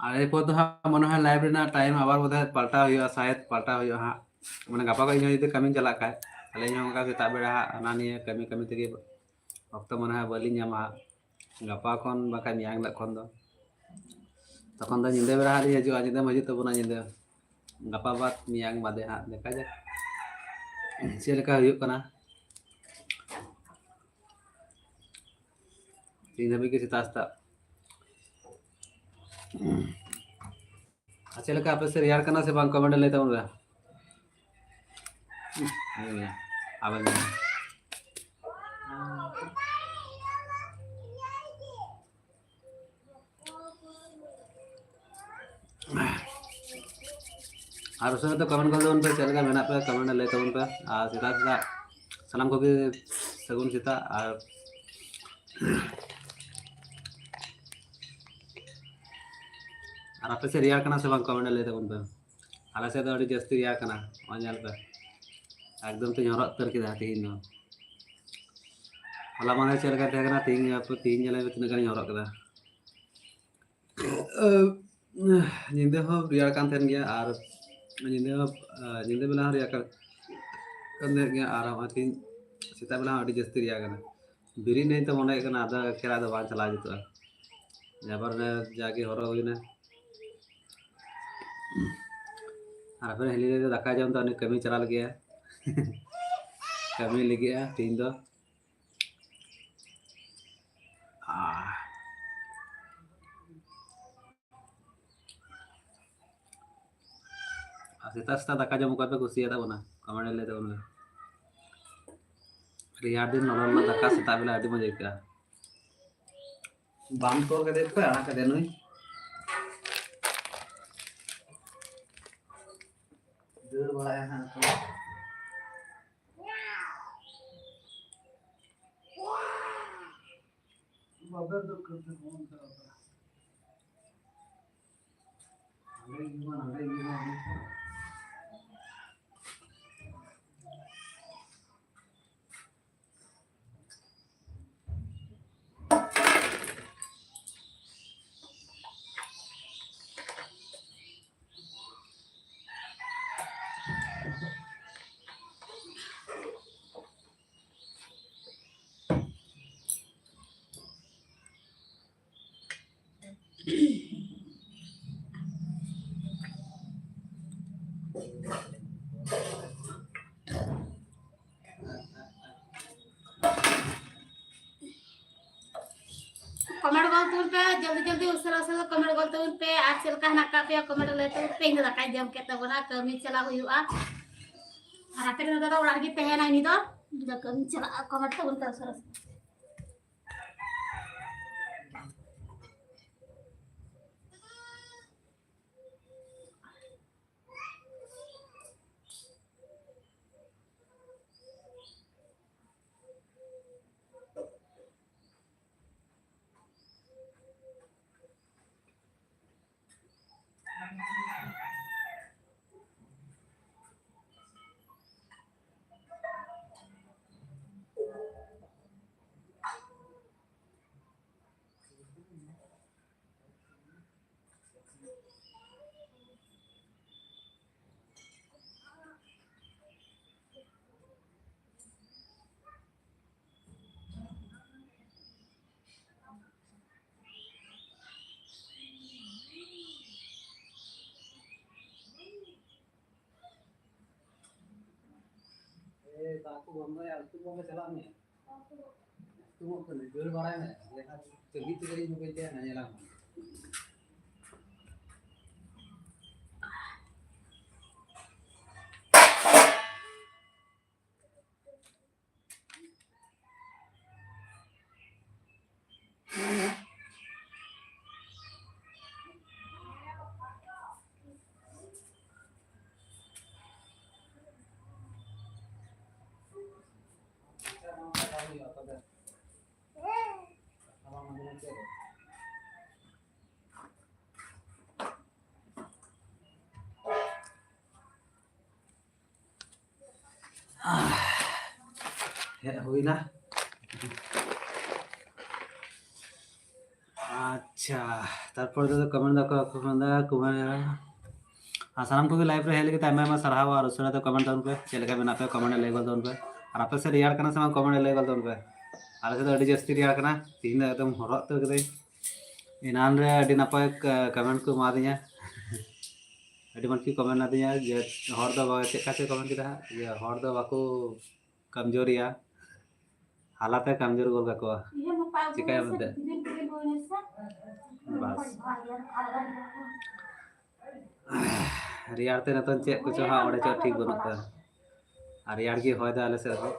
ᱟᱨ ᱮᱨᱯᱚᱨ ᱫᱚ ᱦᱟᱸᱜ ᱢᱚᱱᱮ ᱦᱚᱭ live ᱨᱮᱱᱟᱜ time ᱟᱵᱟᱨ ᱵᱚᱫᱷᱚᱭ ᱯᱟᱞᱴᱟᱣ ᱦᱩᱭᱩᱜᱼᱟ, ᱥᱟᱭᱮᱫ ᱯᱟᱞᱴᱟᱣ ᱦᱩᱭᱩᱜᱼᱟ ᱦᱟᱸᱜ᱾ ᱢᱟᱱᱮ ᱜᱟᱯᱟ ᱠᱷᱚᱱ ᱤᱧ ᱦᱚᱸ ᱡᱩᱫᱤ ᱠᱟᱹᱢᱤᱧ ᱪᱟᱞᱟᱜ ᱠᱷᱟᱡ, ᱛᱟᱦᱞᱮ ᱤᱧ ᱦᱚᱸ ᱚᱱᱠᱟ ᱥᱮᱛᱟᱜ ᱵᱮᱲᱟ ᱦᱟᱸᱜ ᱦᱟᱱᱟ ᱱᱤᱭᱟᱹ ᱠᱟᱹᱢᱤ ᱠᱟᱹᱢᱤ ᱛᱮᱜᱮ ᱚᱠᱛᱚ ᱢᱚᱱᱮ ᱦᱚᱭ ᱵᱟᱹᱞᱤᱧ ᱧᱟᱢᱟ ᱦᱟᱸᱜ᱾ ᱜᱟᱯᱟ ᱠᱷᱚᱱ ᱵᱟᱠᱷᱟᱡ ᱢᱮᱭᱟᱝ ᱦᱤᱞᱳᱜ ᱠᱷᱚᱱ ᱫᱚ, ᱛᱚᱠᱷᱚᱱ ᱫᱚ ᱧᱤᱫᱟᱹ ᱵᱮᱲᱟ ᱦᱟᱸᱜ ᱞᱤᱧ ᱦᱤᱡᱩᱜᱼᱟ, ᱧᱤᱫᱟᱹᱢ ᱦᱤᱡᱩᱜ ᱛᱟᱵᱚᱱᱟ ᱧᱤᱫᱟᱹ᱾ ᱜᱟᱯᱟ ᱵᱟᱫ ᱢᱮᱭᱟᱝ ᱵᱟᱫᱮ ᱦᱟᱸᱜ ᱫᱮᱠᱷᱟ ᱡᱟᱠ ᱪᱮᱫ ᱞᱮᱠᱟ ᱦᱩᱭᱩᱜ ᱠᱟᱱᱟ᱾ ᱛᱤᱦᱤᱧ ᱫᱷᱟᱹᱵᱤᱡ ᱜᱮ ᱥᱮᱛᱟᱜ ᱥᱮᱛᱟᱜ᱾ ᱟᱨ ᱪᱮᱫ ᱞᱮᱠᱟ ᱟᱯᱮ ᱥᱮᱫ ᱨᱮᱭᱟᱲ ᱠᱟᱱᱟ ᱥᱮ ᱵᱟᱝ, comment ᱨᱮ ᱞᱟᱹᱭ ᱛᱟᱵᱚᱱ ᱯᱮ᱾ ᱟᱵᱮᱱ ᱜᱮ᱾ ᱟᱨ ᱩᱥᱟᱹᱨᱟ ᱛᱮ comment ᱠᱚ ᱛᱟᱵᱚᱱ ᱯᱮ, ᱪᱮᱫ ᱞᱮᱠᱟ ᱢᱮᱱᱟᱜ ᱯᱮᱭᱟ comment ᱨᱮ ᱞᱟᱹᱭ ᱛᱟᱵᱚᱱ ᱯᱮ᱾ ᱟᱨ ᱥᱮᱛᱟᱜ ᱥᱮᱛᱟᱜ ᱥᱟᱱᱟᱢ ᱠᱚᱜᱮ ᱥᱟᱹᱜᱩᱱ ᱥᱮᱛᱟᱜ᱾ ᱟᱨ ᱟᱨ ᱟᱯᱮ ᱥᱮᱫ ᱨᱮᱭᱟᱲ ᱠᱟᱱᱟ ᱥᱮ ᱵᱟᱝ, ᱠᱚᱢᱮᱱᱴ ᱨᱮ ᱞᱟᱹᱭ ᱛᱟᱵᱚᱱ ᱯᱮ᱾ ᱟᱞᱮ ᱥᱮᱫ ᱫᱚ ᱟᱹᱰᱤ ᱡᱟᱹᱥᱛᱤ ᱨᱮᱭᱟᱲ ᱠᱟᱱᱟ᱾ ᱱᱚᱜᱼᱚᱭ ᱧᱮᱞ ᱯᱮ, ᱮᱠᱫᱚᱢ ᱛᱮᱧ ᱦᱚᱨᱚᱜ ᱩᱛᱟᱹᱨ ᱠᱮᱫᱟ ᱛᱮᱦᱮᱧ ᱫᱚ᱾ ᱦᱚᱞᱟ ᱢᱟᱦᱫᱮᱨ ᱪᱮᱫ ᱞᱮᱠᱟ ᱛᱟᱦᱮᱸ ᱠᱟᱱᱟ, ᱛᱮᱦᱮᱧ, ᱛᱮᱦᱮᱧ ᱧᱮᱞ ᱢᱮ ᱛᱤᱱᱟᱹᱜ ᱜᱟᱱᱤᱧ ᱦᱚᱨᱚᱜ ᱠᱮᱫᱟ᱾ ᱧᱤᱫᱟᱹ ᱦᱚᱸ ᱨᱮᱭᱟᱲ ᱠᱟᱱ ᱛᱟᱦᱮᱱ ᱜᱮᱭᱟ, ᱟᱨ ᱧᱤᱫᱟᱹ ᱦᱚᱸ, ᱧᱤᱫᱟᱹ ᱵᱮᱞᱟ ᱦᱚᱸ ᱨᱮᱭᱟᱲ ᱠᱟᱱ, ᱠᱟᱱ ᱛᱟᱦᱮᱸᱫ ᱜᱮᱭᱟ, ᱟᱨ ᱱᱚᱜᱼᱚᱭ ᱛᱮᱦᱮᱧ ᱥᱮᱛᱟᱜ ᱵᱮᱞᱟ ᱦᱚᱸ ᱟᱹᱰᱤ ᱡᱟᱹᱥᱛᱤ ᱨᱮᱭᱟᱲ ᱠᱟᱱᱟ᱾ ᱵᱮᱨᱮᱫ ᱱᱟᱹᱧ ᱛᱚ ᱢᱚᱱᱮ ᱦᱩᱭᱩᱜ ᱠᱟᱱᱟ ᱟᱫᱚ ᱠᱷᱮᱞᱟ ᱫᱚ ᱵᱟᱝ ᱪᱟᱞᱟᱣ ᱡᱩᱛᱩᱜᱼᱟ᱾ ᱟᱵᱟᱨ ᱚᱱᱮ ᱡᱟᱜᱮ ᱦᱚᱨᱚᱜ ᱦᱩᱭᱱᱟ᱾ ᱟᱨ ᱟᱯᱮ ᱦᱤᱞᱤ ᱫᱚ ᱫᱟᱠᱟ ᱡᱚᱢ ᱫᱚ ᱩᱱᱤ ᱠᱟᱹᱢᱤ ᱪᱟᱞᱟᱣ ᱞᱟᱹᱜᱤᱫ᱾ ᱠᱟᱹᱢᱤ ᱞᱟᱹᱜᱤᱫᱼᱟ ᱛᱮᱦᱮᱧ ᱫᱚ᱾ ᱟᱨ ᱥᱮᱛᱟᱜ ᱥᱮᱛᱟᱜ ᱫᱟᱠᱟ ᱡᱚᱢ ᱚᱠᱚᱭ ᱯᱮ ᱠᱩᱥᱤᱭᱟᱜ ᱛᱟᱵᱚᱱᱟ? ᱠᱚᱢᱮᱱᱴ ᱨᱮ ᱞᱟᱹᱭ ᱛᱟᱵᱚᱱ ᱯᱮ᱾ ᱨᱮᱭᱟᱲ ᱫᱤᱱ ᱞᱚᱞᱚ ᱞᱚᱞᱚ ᱫᱟᱠᱟ ᱥᱮᱛᱟᱜ ᱵᱮᱞᱟ ᱟᱹᱰᱤ ᱢᱚᱡᱽ ᱟᱹᱭᱠᱟᱹᱜᱼᱟ᱾ ᱵᱟᱢ ᱛᱚᱞ ᱠᱟᱫᱮ ᱠᱷᱚᱡ ᱟᱲᱟᱜ ᱠᱟᱫᱮ ᱱᱩᱭ᱾ ᱫᱟᱹᱲ ᱵᱟᱲᱟᱭᱟ ᱦᱟᱸᱜ ᱱᱤᱛᱚᱜ᱾ ᱵᱟᱵᱮᱨ ᱫᱚ ᱠᱷᱟᱹᱞᱤ ᱱᱚᱜᱼᱚ ᱱᱚᱝᱠᱟ ᱵᱮᱯᱟᱨ᱾ ᱦᱟᱸᱰᱮ ᱤᱫᱤ ᱢᱟ, ᱱᱟᱸᱰᱮ ᱤᱫᱤ ᱢᱟ᱾ ᱠᱚᱢᱮᱱᱴ ᱜᱚᱞ ᱛᱟᱵᱚᱱ ᱯᱮ, ᱡᱚᱞᱫᱤ ᱡᱚᱞᱫᱤ ᱩᱥᱟᱹᱨᱟ ᱩᱥᱟᱹᱨᱟ ᱠᱚᱢᱮᱱᱴ ᱜᱚᱞ ᱛᱟᱵᱚᱱ ᱯᱮ᱾ ᱟᱨ ᱪᱮᱫ ᱞᱮᱠᱟ ᱦᱮᱱᱟᱜ ᱟᱠᱟᱫ ᱯᱮᱭᱟ ᱠᱚᱢᱮᱱᱴ ᱞᱟᱹᱭ ᱛᱟᱵᱚᱱ ᱯᱮ᱾ ᱤᱧ ᱫᱚ ᱫᱟᱠᱟᱧ ᱡᱚᱢ ᱠᱮᱫ ᱛᱟᱵᱚᱱᱟ, ᱠᱟᱹᱢᱤ ᱪᱟᱞᱟᱜ ᱦᱩᱭᱩᱜᱼᱟ᱾ ᱟᱨ ᱟᱯᱮ ᱨᱮᱱ ᱫᱟᱫᱟ ᱚᱲᱟᱜ ᱨᱮᱜᱮ ᱛᱟᱦᱮᱱᱟ, ᱩᱱᱤ ᱫᱚ ᱤᱧ ᱫᱚ ᱠᱟᱹᱢᱤ ᱪᱟᱞᱟᱜᱼᱟ᱾ ᱠᱚᱢᱮᱱᱴ ᱛᱟᱵᱚᱱ ᱯᱮ ᱩᱥᱟᱹᱨᱟ ᱩᱥᱟᱹᱨᱟ᱾ ᱫᱟᱜ ᱠᱚ ᱵᱚᱱᱫᱚᱭᱟ, ᱟᱹᱛᱩ ᱵᱚᱱᱫᱚ ᱪᱟᱞᱟᱜ ᱢᱮ᱾ ᱟᱹᱛᱩ ᱵᱚᱱᱫᱚ ᱠᱟᱱᱟ, ᱫᱟᱹᱲ ᱵᱟᱲᱟᱭ ᱢᱮ᱾ ᱪᱟᱹᱵᱤ ᱛᱮ ᱜᱟᱹᱰᱤ ᱢᱳᱵᱟᱭᱤᱞ ᱛᱮ ᱦᱟᱱᱟ ᱧᱮᱞᱟᱢ᱾ ᱦᱮᱡ ᱦᱩᱭᱱᱟ᱾ ᱟᱪᱪᱷᱟ, ᱛᱟᱨᱯᱚᱨ ᱫᱚ ᱠᱚᱢᱮᱱᱴ ᱫᱟᱠᱚ, ᱠᱚᱢᱮᱱᱴ ᱫᱟ, ᱠᱚᱢᱮᱱᱴ ᱫᱟ᱾ ᱟᱨ ᱥᱟᱱᱟᱢ ᱠᱚᱜᱮ ᱞᱟᱭᱤᱵᱷ ᱨᱮ ᱦᱮᱡ ᱞᱟᱹᱜᱤᱫ ᱛᱮ ᱟᱭᱢᱟ ᱟᱭᱢᱟ ᱥᱟᱨᱦᱟᱣ᱾ ᱟᱨ ᱩᱥᱟᱹᱨᱟ ᱛᱮ ᱠᱚᱢᱮᱱᱴ ᱛᱟᱵᱚᱱ ᱯᱮ, ᱪᱮᱫ ᱞᱮᱠᱟ ᱢᱮᱱᱟᱜ ᱯᱮᱭᱟ, ᱠᱚᱢᱮᱱᱴ ᱨᱮ ᱞᱟᱹᱭ ᱜᱚᱫ ᱛᱟᱵᱚᱱ ᱯᱮ᱾ ᱟᱨ ᱟᱯᱮ ᱥᱮᱫ ᱨᱮᱭᱟᱲ ᱠᱟᱱᱟ ᱥᱮ ᱵᱟᱝ, ᱠᱚᱢᱮᱱᱴ ᱨᱮ ᱞᱟᱹᱭ ᱜᱚᱫ ᱛᱟᱵᱚᱱ ᱯᱮ᱾ ᱟᱞᱮ ᱥᱮᱫ ᱫᱚ ᱟᱹᱰᱤ ᱡᱟᱹᱥᱛᱤ ᱨᱮᱭᱟᱲ ᱠᱟᱱᱟ, ᱛᱤᱦᱤᱧ ᱫᱚ ᱮᱠᱫᱚᱢ ᱦᱚᱨᱚᱜ ᱩᱛᱟᱹᱨ ᱠᱟᱹᱫᱟᱹᱧ᱾ ᱮᱱᱟᱱ ᱨᱮ ᱟᱹᱰᱤ ᱱᱟᱯᱟᱭ ᱠᱚ-, ᱠᱚᱢᱮᱱᱴ ᱠᱚ ᱮᱢᱟᱫᱤᱧᱟ᱾ ᱟᱹᱰᱤ ᱢᱚᱡᱽ ᱠᱚ ᱠᱚᱢᱮᱱᱴ ᱟᱫᱤᱧᱟ ᱡᱮ ᱦᱚᱲ ᱫᱚ ᱵᱟ-, ᱪᱮᱫ ᱞᱮᱠᱟ ᱪᱚ ᱠᱚᱢᱮᱱᱴ ᱠᱮᱫᱟ ᱦᱟᱸᱜ, ᱡᱮ ᱦᱚᱲ ᱫᱚ ᱵᱟᱠᱚ ᱠᱟᱢᱡᱳᱨᱤᱭᱟ, ᱦᱟᱞᱟᱛᱮ ᱠᱟᱢᱡᱳᱨ ᱜᱚᱞ ᱠᱟᱠᱚᱣᱟ᱾ ᱪᱤᱠᱟᱹᱭᱟ ᱢᱮᱱᱛᱮ? ᱵᱟᱥ᱾ ᱨᱮᱭᱟᱲ ᱛᱮ ᱱᱤᱛᱚᱝ ᱪᱮᱫ ᱠᱚᱪᱚ ᱦᱟᱸᱜ ᱚᱸᱰᱮ ᱪᱚ ᱴᱷᱤᱠ ᱵᱟᱹᱱᱩᱜ ᱠᱚᱣᱟ᱾ ᱟᱨ ᱨᱮᱭᱟᱲ ᱜᱮ ᱦᱚᱭ ᱫᱟ ᱟᱞᱮ ᱥᱮᱫ ᱫᱚ᱾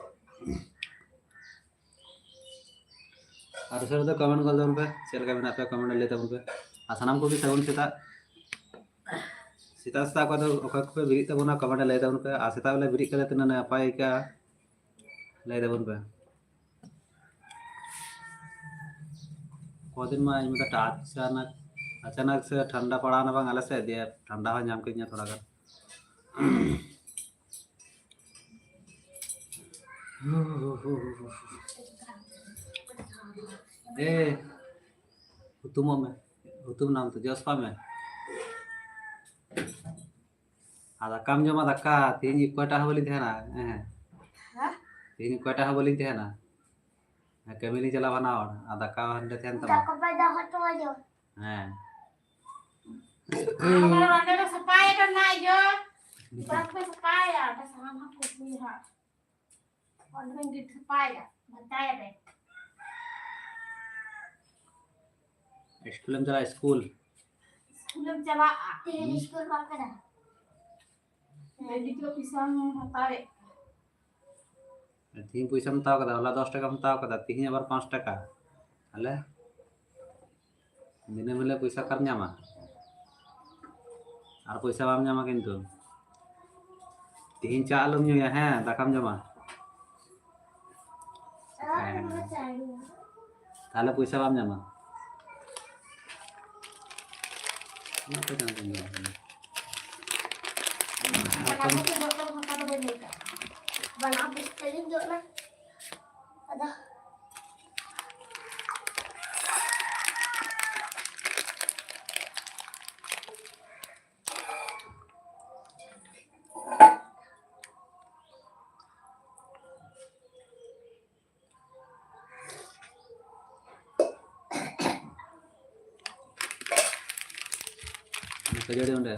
ᱟᱨ ᱩᱥᱟᱹᱨᱟ ᱫᱚ ᱠᱚᱢᱮᱱᱴ ᱜᱚᱞ ᱛᱟᱵᱚᱱ ᱯᱮ, ᱪᱮᱫ ᱞᱮᱠᱟ ᱢᱮᱱᱟᱜ ᱯᱮᱭᱟ ᱠᱚᱢᱮᱱᱴ ᱨᱮ ᱞᱟᱹᱭ ᱛᱟᱵᱚᱱ ᱯᱮ᱾ ᱟᱨ ᱥᱟᱱᱟᱢ ᱠᱚᱜᱮ ᱥᱟᱹᱜᱩᱱ ᱥᱮᱛᱟᱜ᱾ ᱥᱮᱛᱟᱜ ᱥᱮᱛᱟᱜ ᱚᱠᱟ ᱫᱚ, ᱚᱠᱟ ᱠᱚᱯᱮ ᱵᱮᱨᱮᱫ ᱛᱟᱵᱚᱱᱟ ᱠᱚᱢᱮᱱᱴ ᱨᱮ ᱞᱟᱹᱭ ᱛᱟᱵᱚᱱ ᱯᱮ᱾ ᱟᱨ ᱥᱮᱛᱟᱜ ᱵᱮᱞᱟ ᱵᱮᱨᱮᱫ ᱠᱟᱛᱮ ᱛᱤᱱᱟᱹᱜ ᱱᱟᱯᱟᱭ ᱟᱹᱭᱠᱟᱹᱜᱼᱟ ᱞᱟᱹᱭ ᱛᱟᱵᱚᱱ ᱯᱮ᱾ ᱠᱚᱫᱤᱱ ᱢᱟ ᱤᱧ ᱢᱤᱫᱴᱟᱝ ᱟᱪᱟᱱᱟᱠ, ᱟᱪᱟᱱᱟᱠ ᱥᱮ ᱴᱷᱟᱱᱰᱟ ᱯᱟᱲᱟᱣᱱᱟ ᱵᱟᱝ ᱟᱞᱮ ᱥᱮᱫ, ᱫᱤᱭᱮ ᱴᱷᱟᱱᱰᱟ ᱦᱚᱸ ᱧᱟᱢ ᱠᱤᱫᱤᱧᱟ ᱛᱷᱚᱲᱟ ᱜᱟᱱ᱾ ᱮ, ᱦᱩᱛᱩᱢᱚᱜ ᱢᱮ, ᱦᱩᱛᱩᱢ ᱱᱟᱢ ᱛᱚ, ᱡᱚᱥᱯᱟ ᱢᱮ᱾ ᱟᱨ ᱫᱟᱠᱟᱢ ᱡᱚᱢᱟ ᱫᱟᱠᱟ, ᱛᱮᱦᱮᱧ ᱚᱠᱚᱭᱴᱟᱜ ᱦᱚᱸ ᱵᱟᱹᱞᱤᱧ ᱛᱟᱦᱮᱱᱟ᱾ ᱦᱮᱸ᱾ ᱦᱮᱸ? ᱛᱮᱦᱮᱧ ᱚᱠᱚᱭᱴᱟᱜ ᱦᱚᱸ ᱵᱟᱹᱞᱤᱧ ᱛᱟᱦᱮᱱᱟ᱾ ᱦᱮᱸ, ᱠᱟᱹᱢᱤ ᱞᱤᱧ ᱪᱟᱞᱟᱣ ᱵᱟᱱᱟ ᱦᱚᱲ, ᱟᱨ ᱫᱟᱠᱟ ᱦᱟᱸᱰᱮ ᱛᱟᱦᱮᱱ ᱛᱟᱢᱟ᱾ ᱫᱟᱠᱟ ᱯᱮ ᱫᱚᱦᱚ ᱦᱚᱴᱚ ᱟᱹᱧᱟ᱾ ᱦᱮᱸ᱾ ᱟᱨ ᱚᱸᱰᱮ ᱫᱚ ᱥᱟᱯᱷᱟᱭ ᱫᱚ ᱱᱟᱭ ᱡᱚ᱾ ᱫᱟᱠᱟ ᱯᱮ ᱥᱟᱯᱷᱟᱭᱟ, ᱚᱸᱰᱮ ᱥᱟᱦᱟᱱ ᱦᱚᱸ ᱠᱚ ᱟᱹᱜᱩᱭᱟ ᱦᱟᱸᱜ᱾ ᱚᱸᱰᱮ ᱵᱮᱱ ᱜᱤᱛᱤᱡ ᱯᱟᱭᱟ, ᱢᱮᱛᱟᱭᱟ ᱵᱮᱱ᱾ ᱥᱠᱩᱞᱮᱢ ᱪᱟᱞᱟᱜᱼᱟ, ᱥᱠᱩᱞ? ᱥᱠᱩᱞᱮᱢ ᱪᱟᱞᱟᱜᱼᱟ? ᱛᱮᱦᱮᱧ ᱦᱩᱸ᱾ ᱥᱠᱩᱞ ᱵᱟᱝ ᱠᱟᱱᱟ᱾ ᱛᱮᱦᱮᱧ ᱫᱚ ᱯᱚᱭᱥᱟᱢ ᱦᱟᱛᱟᱣᱮᱫ᱾ ᱛᱮᱦᱮᱧ ᱯᱚᱭᱥᱟᱢ ᱦᱟᱛᱟᱣ ᱠᱟᱫᱟ, ᱦᱚᱞᱟ ᱫᱚᱥ ᱴᱟᱠᱟᱢ ᱦᱟᱛᱟᱣ ᱠᱟᱫᱟ, ᱛᱮᱦᱮᱧ ᱟᱵᱟᱨ ᱯᱟᱸᱪ ᱴᱟᱠᱟ᱾ ᱛᱟᱦᱞᱮ ᱫᱤᱱᱟᱹᱢ ᱦᱤᱞᱳᱜ ᱯᱚᱭᱥᱟ ᱚᱠᱟᱨᱮᱢ ᱧᱟᱢᱟ? ᱟᱨ ᱯᱚᱭᱥᱟ ᱵᱟᱢ ᱧᱟᱢᱟ ᱠᱤᱱᱛᱩ᱾ ᱛᱤᱦᱤᱧ ᱪᱟ ᱟᱞᱚᱢ ᱧᱩᱭᱟ, ᱦᱮᱸ, ᱫᱟᱠᱟᱢ ᱡᱚᱢᱟ᱾ ᱦᱮᱸ᱾ ᱛᱟᱦᱞᱮ ᱯᱚᱭᱥᱟ ᱵᱟᱢ ᱧᱟᱢᱟ᱾ ᱚᱱᱟ ᱠᱚ ᱡᱟᱦᱟᱸ ᱠᱚ ᱧᱟᱢᱟ᱾ ᱵᱟᱱᱟᱨ ᱯᱚᱭᱥᱟ ᱡᱚᱜ ᱠᱟᱱᱟ, ᱯᱷᱟᱸᱠᱟ ᱫᱚ ᱵᱟᱹᱧ ᱞᱟᱹᱭ ᱠᱟᱜᱼᱟ᱾ ᱵᱟᱱᱟᱨ ᱯᱚᱭᱥᱟ ᱜᱤᱧ ᱡᱚᱜ ᱮᱱᱟ᱾ ᱟᱫᱚ ᱠᱷᱟᱹᱡᱟᱹᱲᱤ ᱚᱸᱰᱮ᱾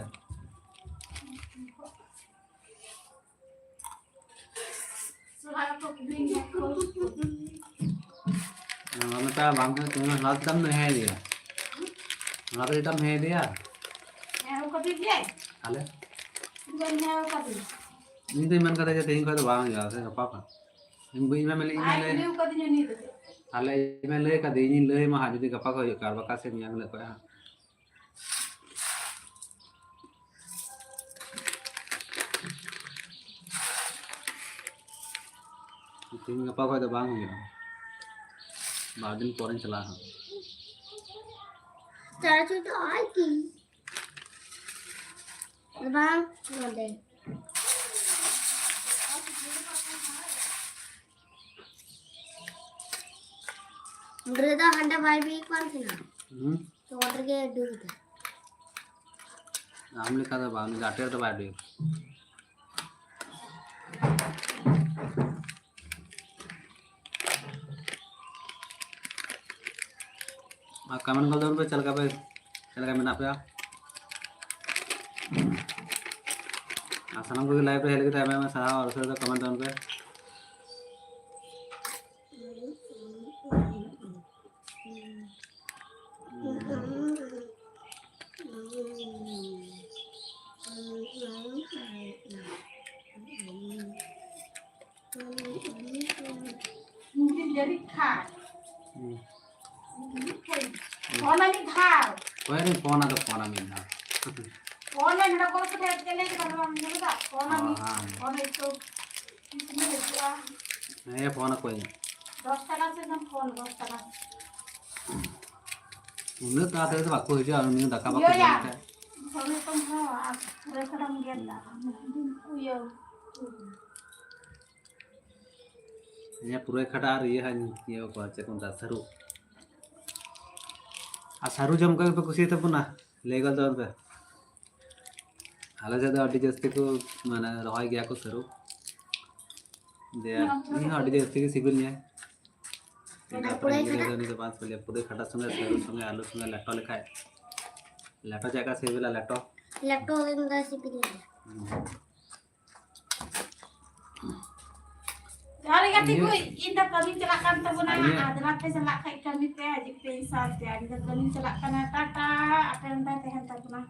ᱚᱱᱟ ᱢᱮᱛᱟ ᱵᱟᱝ ᱦᱩᱭᱩᱜ ᱛᱤᱧᱟ, ᱦᱟᱛ ᱫᱟᱢ ᱫᱚ ᱦᱮᱸ ᱤᱫᱤᱭᱟ᱾ ᱚᱱᱟ ᱫᱚ ᱪᱮᱫᱟᱢ ᱦᱮᱸ ᱤᱫᱤᱭᱟ? ᱦᱮᱸ, ᱚᱱᱠᱟ ᱫᱚ ᱤᱫᱤᱭᱟᱭ᱾ ᱛᱟᱦᱞᱮ? ᱤᱧ ᱫᱚᱧ ᱦᱮᱸ ᱟᱠᱟᱫᱤᱧ᱾ ᱤᱧ ᱫᱚᱧ ᱢᱮᱱ ᱠᱟᱫᱟ ᱡᱮ ᱛᱮᱦᱮᱧ ᱠᱷᱚᱱ ᱫᱚ ᱵᱟᱝ ᱦᱩᱭᱩᱜᱼᱟ, ᱥᱮ ᱜᱟᱯᱟ ᱠᱷᱚᱱ᱾ ᱤᱧ ᱵᱟᱹᱧ ᱢᱮᱱ ᱞᱮᱫ, ᱤᱧ ᱵᱟᱭ ᱞᱟᱹᱭ ᱠᱩᱞᱤ ᱟᱠᱟᱫᱤᱧᱟ ᱩᱱᱤ ᱫᱚ᱾ ᱛᱟᱦᱞᱮ ᱤᱧ ᱢᱮᱱ ᱞᱟᱹᱭ ᱠᱟᱫᱤᱧ, ᱤᱧ ᱞᱟᱹᱭ ᱟᱢᱟ ᱦᱟᱸᱜ ᱡᱩᱫᱤ ᱜᱟᱯᱟ ᱠᱷᱚᱱ ᱦᱩᱭᱩᱜ ᱠᱷᱟᱱ, ᱟᱨ ᱵᱟᱠᱷᱟᱱ ᱥᱮ ᱢᱮᱭᱟᱝ ᱦᱤᱞᱳᱜ ᱠᱷᱚᱱ ᱦᱟᱸᱜ᱾ ᱛᱮᱦᱮᱧ ᱜᱟᱯᱟ ᱠᱷᱚᱱ ᱫᱚ ᱵᱟᱝ ᱦᱩᱭᱩᱜᱼᱟ, ᱵᱟᱨ ᱫᱤᱱ ᱯᱚᱨᱮᱧ ᱪᱟᱞᱟᱜᱼᱟ ᱦᱟᱸᱜ᱾ ᱪᱟᱨᱡᱽ ᱫᱚ ᱟᱭ ᱠᱤ? ᱵᱟᱝ, ᱱᱚᱰᱮ᱾ ᱜᱤᱫᱽᱨᱟᱹ ᱫᱚ ᱦᱟᱸᱰᱮ ᱵᱟᱭ ᱵᱤ ᱠᱟᱱ ᱛᱟᱦᱮᱱᱟ᱾ ᱦᱩᱸ᱾ ᱛᱚ, ᱚᱸᱰᱮ ᱜᱮ ᱫᱩᱲᱩᱵ ᱫᱟ᱾ ᱟᱢ ᱞᱮᱠᱟ ᱫᱚ ᱵᱟᱝ, ᱩᱱᱤ ᱫᱚ ᱟᱴᱮᱨ ᱫᱚ ᱵᱟᱭ ᱵᱤ᱾ ᱟᱨ comment ᱠᱚ ᱛᱟᱵᱚᱱ ᱯᱮ, ᱪᱮᱫ ᱞᱮᱠᱟ ᱯᱮ, ᱪᱮᱫ ᱞᱮᱠᱟ ᱢᱮᱱᱟᱜ ᱯᱮᱭᱟ? ᱟᱨ ᱥᱟᱱᱟᱢ ᱠᱚᱜᱮ live ᱨᱮ ᱦᱮᱡ ᱞᱟᱹᱜᱤᱫ ᱟᱭᱢᱟ ᱟᱭᱢᱟ ᱥᱟᱨᱦᱟᱣ, ᱟᱨ ᱩᱥᱟᱹᱨᱟ comment ᱛᱟᱵᱚᱱ ᱯᱮ᱾ ᱡᱟᱹᱱᱤᱡ ᱠᱷᱟᱱ᱾ ᱦᱩᱸ᱾ ᱯᱷᱳᱱᱟ ᱢᱤᱫ ᱫᱷᱟᱣ᱾ ᱚᱠᱚᱭ ᱨᱮ ᱯᱷᱳᱱᱟ ᱫᱚ ᱯᱷᱳᱱᱟ ᱢᱤᱫ ᱫᱷᱟᱣ᱾ ᱯᱷᱳᱱ ᱢᱮ, ᱱᱚᱰᱮ ᱠᱚᱞ ᱠᱟᱛᱮ ᱪᱮᱫ ᱞᱟᱹᱭ ᱠᱮᱫᱟ, ᱱᱚᱣᱟᱢ ᱧᱮᱞ ᱮᱫᱟ? ᱯᱷᱳᱱᱟ ᱚ, ᱢᱤᱫ, ᱦᱮᱸ᱾ ᱯᱷᱳᱱ ᱦᱚᱭᱛᱳ ᱛᱤᱥ ᱦᱤᱞᱳᱜ ᱦᱤᱡᱩᱜᱼᱟ᱾ ᱦᱮᱸ, ᱯᱷᱳᱱ ᱟᱠᱚᱣᱟᱹᱧ᱾ ᱫᱚᱥ ᱴᱟᱠᱟ ᱥᱮ ᱮᱠᱫᱚᱢ ᱯᱷᱳᱱ, ᱫᱚᱥ ᱴᱟᱠᱟ᱾ ᱩᱱᱟᱹᱜ ᱛᱟᱲᱟᱛᱟᱲᱤ ᱫᱚ ᱵᱟᱠᱚ ᱦᱤᱡᱩᱜᱼᱟ, ᱩᱱᱤ ᱫᱟᱠᱟ ᱵᱟᱠᱚ ᱤᱭᱟᱹᱭᱟ᱾ ᱡᱚᱢ ᱠᱷᱟᱡ᱾ ᱥᱚᱨᱤᱨ ᱠᱚᱢ ᱦᱚᱸ ᱟᱨ ᱯᱩᱨᱟᱹ ᱠᱟᱰᱟᱢ ᱜᱮᱫ ᱫᱟ᱾ ᱤᱭᱟᱹ᱾ ᱤᱧᱟᱹᱜ ᱯᱩᱨᱟᱹᱭ ᱠᱷᱟᱰᱟ ᱟᱨ ᱤᱭᱟᱹ ᱦᱟᱸᱜ ᱤᱭᱟᱹ ᱠᱚᱣᱟ, ᱪᱮᱫ ᱠᱚ ᱢᱮᱛᱟᱜᱼᱟ, ᱥᱟᱹᱨᱩ᱾ ᱟᱨ ᱥᱟᱹᱨᱩ ᱡᱚᱢ ᱠᱚ ᱜᱮᱯᱮ ᱠᱩᱥᱤᱭᱟᱜ ᱛᱟᱵᱚᱱᱟ? ᱞᱟᱹᱭ ᱜᱚᱫ ᱛᱟᱵᱚᱱ ᱯᱮ᱾ ᱟᱞᱮ ᱥᱮᱫ ᱫᱚ ᱟᱹᱰᱤ ᱡᱟᱹᱥᱛᱤ ᱠᱚ, ᱢᱟᱱᱮ, ᱨᱚᱦᱚᱭ ᱜᱮᱭᱟ ᱠᱚ ᱥᱟᱹᱨᱩ᱾ ᱫᱤᱭᱮ ᱤᱧ ᱦᱚᱸ ᱟᱹᱰᱤ ᱡᱟᱹᱥᱛᱤ ᱜᱮ ᱥᱤᱵᱤᱞᱤᱧᱟ᱾ ᱟᱨ ᱯᱩᱨᱟᱹᱭ ᱠᱷᱟᱰᱟ? ᱩᱱᱤ ᱫᱚ ᱵᱟᱝ ᱥᱤᱵᱤᱞᱤᱭᱟ᱾ ᱯᱩᱨᱟᱹᱭ ᱠᱷᱟᱰᱟ ᱥᱚᱸᱜᱮ ᱥᱟᱹᱨᱩ ᱥᱚᱸᱜᱮ ᱟᱹᱞᱩ ᱥᱚᱸᱜᱮ ᱞᱮᱴᱚ ᱞᱮᱠᱷᱟᱡ, ᱞᱮᱴᱚ ᱪᱮᱫ ᱞᱮᱠᱟ ᱥᱤᱵᱤᱞᱟ ᱞᱮᱴᱚ? ᱞᱮᱴᱚ ᱤᱧ ᱫᱚ ᱥᱤᱵᱤᱞᱤᱧᱟ᱾ ᱦᱩᱸ᱾ ᱡᱚᱦᱟᱨ ᱜᱮ ᱜᱟᱛᱮ ᱠᱚ, ᱤᱧ ᱫᱚ ᱠᱟᱹᱢᱤᱧ ᱪᱟᱞᱟᱜ ᱠᱟᱱ ᱛᱟᱵᱚᱱᱟ, ᱟᱨ ᱫᱮᱞᱟ ᱯᱮ ᱪᱟᱞᱟᱜ ᱠᱷᱟᱡ ᱠᱟᱹᱢᱤ ᱯᱮ, ᱦᱤᱡᱩᱜ ᱯᱮ ᱤᱧ ᱥᱟᱶᱛᱮ᱾ ᱤᱧ ᱫᱚ ᱠᱟᱹᱢᱤᱧ ᱪᱟᱞᱟᱜ ᱠᱟᱱᱟ, ᱴᱟᱴᱟ, ᱟᱯᱮ ᱚᱱᱛᱮ ᱛᱟᱦᱮᱱ ᱛᱟᱵᱚᱱᱟ᱾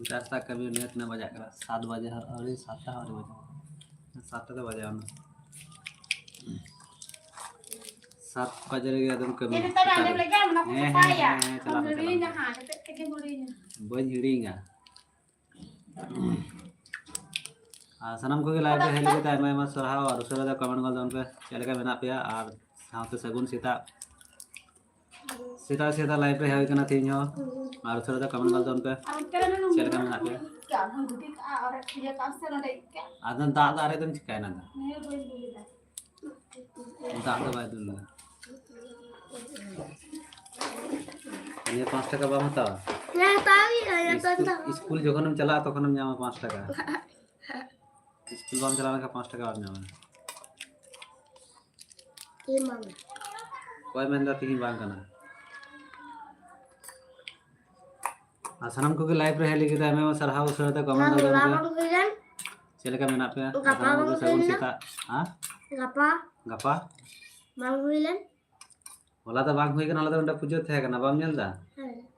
ᱪᱟᱥ ᱠᱟᱹᱢᱤ ᱱᱤᱭᱟᱹ ᱛᱤᱱᱟᱹᱜ ᱵᱟᱡᱟᱜ ᱠᱟᱱᱟ? ᱥᱟᱛ ᱵᱟᱡᱮ, ᱟᱹᱣᱨᱤ ᱥᱟᱛᱴᱟ ᱦᱚᱸ ᱟᱹᱣᱨᱤ ᱵᱟᱡᱟᱜ ᱠᱟᱱᱟ᱾ ᱥᱟᱛᱴᱟ ᱫᱚ ᱵᱟᱡᱟᱣ ᱮᱱᱟ᱾ ᱥᱟᱛ ᱵᱟᱡᱮ ᱨᱮᱜᱮ ᱟᱫᱚᱢ ᱠᱟᱹᱢᱤ ᱪᱮᱫ ᱢᱮᱛᱟᱢᱟ, ᱥᱮᱛᱟᱜ ᱟᱸᱡᱚᱢ ᱨᱮ᱾ ᱞᱮᱜᱮ, ᱚᱱᱟ ᱠᱚ ᱦᱮᱸ, ᱦᱮᱸ, ᱥᱟᱯᱷᱟᱭᱟ᱾ ᱦᱮᱸ, ᱦᱮᱸ, ᱪᱟᱞᱟᱜ ᱟᱢ ᱢᱮ, ᱪᱟᱞᱟᱜ ᱦᱤᱲᱤᱧᱟ ᱢᱮ᱾ ᱦᱟᱸᱜ, ᱡᱚᱛᱚ ᱛᱮᱜᱮᱢ ᱦᱤᱲᱤᱧᱟ᱾ ᱵᱟᱹᱧ ᱦᱤᱲᱤᱧᱟ᱾ ᱟᱨ ᱥᱟᱱᱟᱢ ᱠᱚᱜᱮ live ᱨᱮ ᱦᱮᱡ ᱞᱟᱹᱜᱤᱫ ᱛᱮ ᱟᱭᱢᱟ ᱟᱭᱢᱟ ᱥᱟᱨᱦᱟᱣ, ᱟᱨ ᱩᱥᱟᱹᱨᱟ ᱫᱚ comment ᱜᱚᱫ ᱛᱟᱵᱚᱱ ᱯᱮ, ᱪᱮᱫ ᱞᱮᱠᱟ ᱢᱮᱱᱟᱜ ᱯᱮᱭᱟ, ᱟᱨ ᱥᱟᱶᱛᱮ ᱥᱟᱹᱜᱩᱱ ᱥᱮᱛᱟᱜ᱾ ᱥᱮᱛᱟᱜ ᱥᱮᱛᱟᱜ live ᱨᱮ ᱦᱮᱡ ᱦᱩᱭ ᱠᱟᱱᱟ ᱛᱮᱦᱮᱧ ᱦᱚᱸ, ᱟᱨ ᱩᱥᱟᱹᱨᱟ ᱫᱚ comment ᱜᱚᱫ ᱛᱟᱵᱚᱱ ᱯᱮ, ᱪᱮᱫ ᱞᱮᱠᱟ ᱢᱮᱱᱟᱜ ᱯᱮᱭᱟ? ᱟᱫᱚ ᱫᱟᱜ ᱫᱚ ᱟᱨᱮ ᱫᱚᱢ ᱪᱤᱠᱟᱭᱱᱟ ᱫᱚ? ᱫᱟᱜ ᱫᱚ ᱵᱟᱭ ᱫᱩᱞ ᱞᱮᱫᱟ᱾ ᱱᱤᱭᱟᱹ ᱯᱟᱸᱪ ᱴᱟᱠᱟ ᱵᱟᱢ ᱦᱟᱛᱟᱣᱟ? ᱦᱮᱸ, ᱦᱟᱛᱟᱣ ᱦᱩᱭᱩᱜᱼᱟ, ᱦᱟᱛᱟᱣ ᱤᱥᱠᱩᱞ, ᱦᱟᱛᱟᱣ᱾ ᱤᱥᱠᱩᱞ ᱡᱚᱠᱷᱚᱱᱮᱢ ᱪᱟᱞᱟᱜᱼᱟ, ᱛᱚᱠᱷᱚᱱᱮᱢ ᱧᱟᱢᱟ ᱯᱟᱸᱪ ᱴᱟᱠᱟ᱾ ᱤᱥᱠᱩᱞ ᱵᱟᱢ ᱪᱟᱞᱟᱣ ᱞᱮᱱᱠᱷᱟᱱ ᱯᱟᱸᱪ ᱴᱟᱠᱟ ᱵᱟᱢ ᱧᱟᱢᱟ᱾ ᱛᱮᱦᱮᱧ ᱵᱟᱝ᱾ ᱚᱠᱚᱭ ᱢᱮᱱᱫᱟ ᱛᱮᱦᱮᱧ ᱵᱟᱝ ᱠᱟᱱᱟ? ᱟᱨ ᱥᱟᱱᱟᱢ ᱠᱚᱜᱮ live ᱨᱮ ᱦᱮᱡ ᱞᱟᱹᱜᱤᱫ ᱟᱭᱢᱟ ᱟᱭᱢᱟ ᱥᱟᱨᱦᱟᱣ, ᱩᱥᱟᱹᱨᱟ ᱛᱮ comment ᱦᱮᱸ, ᱜᱚᱫ ᱦᱚᱞᱟ ᱛᱟᱵᱚᱱ ᱯᱮ᱾ ᱵᱟᱝ ᱦᱩᱭ ᱞᱮᱱ᱾ ᱪᱮᱫ ᱞᱮᱠᱟ ᱢᱮᱱᱟᱜ ᱯᱮᱭᱟ? ᱜᱟᱯᱟ ᱥᱟᱱᱟᱢ ᱵᱟᱝ ᱠᱚᱜᱮ ᱦᱩᱭ ᱥᱟᱹᱜᱩᱱ ᱞᱮᱱ᱾ ᱥᱮᱛᱟᱜ᱾ ᱦᱮᱸ? ᱜᱟᱯᱟ᱾ ᱜᱟᱯᱟ? ᱵᱟᱝ ᱦᱩᱭ ᱞᱮᱱ᱾ ᱦᱚᱞᱟ ᱫᱚ ᱵᱟᱝ ᱦᱩᱭ ᱠᱟᱱᱟ, ᱦᱚᱞᱟ ᱫᱚ ᱚᱸᱰᱮ ᱯᱩᱡᱟᱹ ᱛᱟᱦᱮᱸ ᱠᱟᱱᱟ, ᱵᱟᱢ ᱧᱮᱞ ᱮᱫᱟ? ᱦᱮᱸ᱾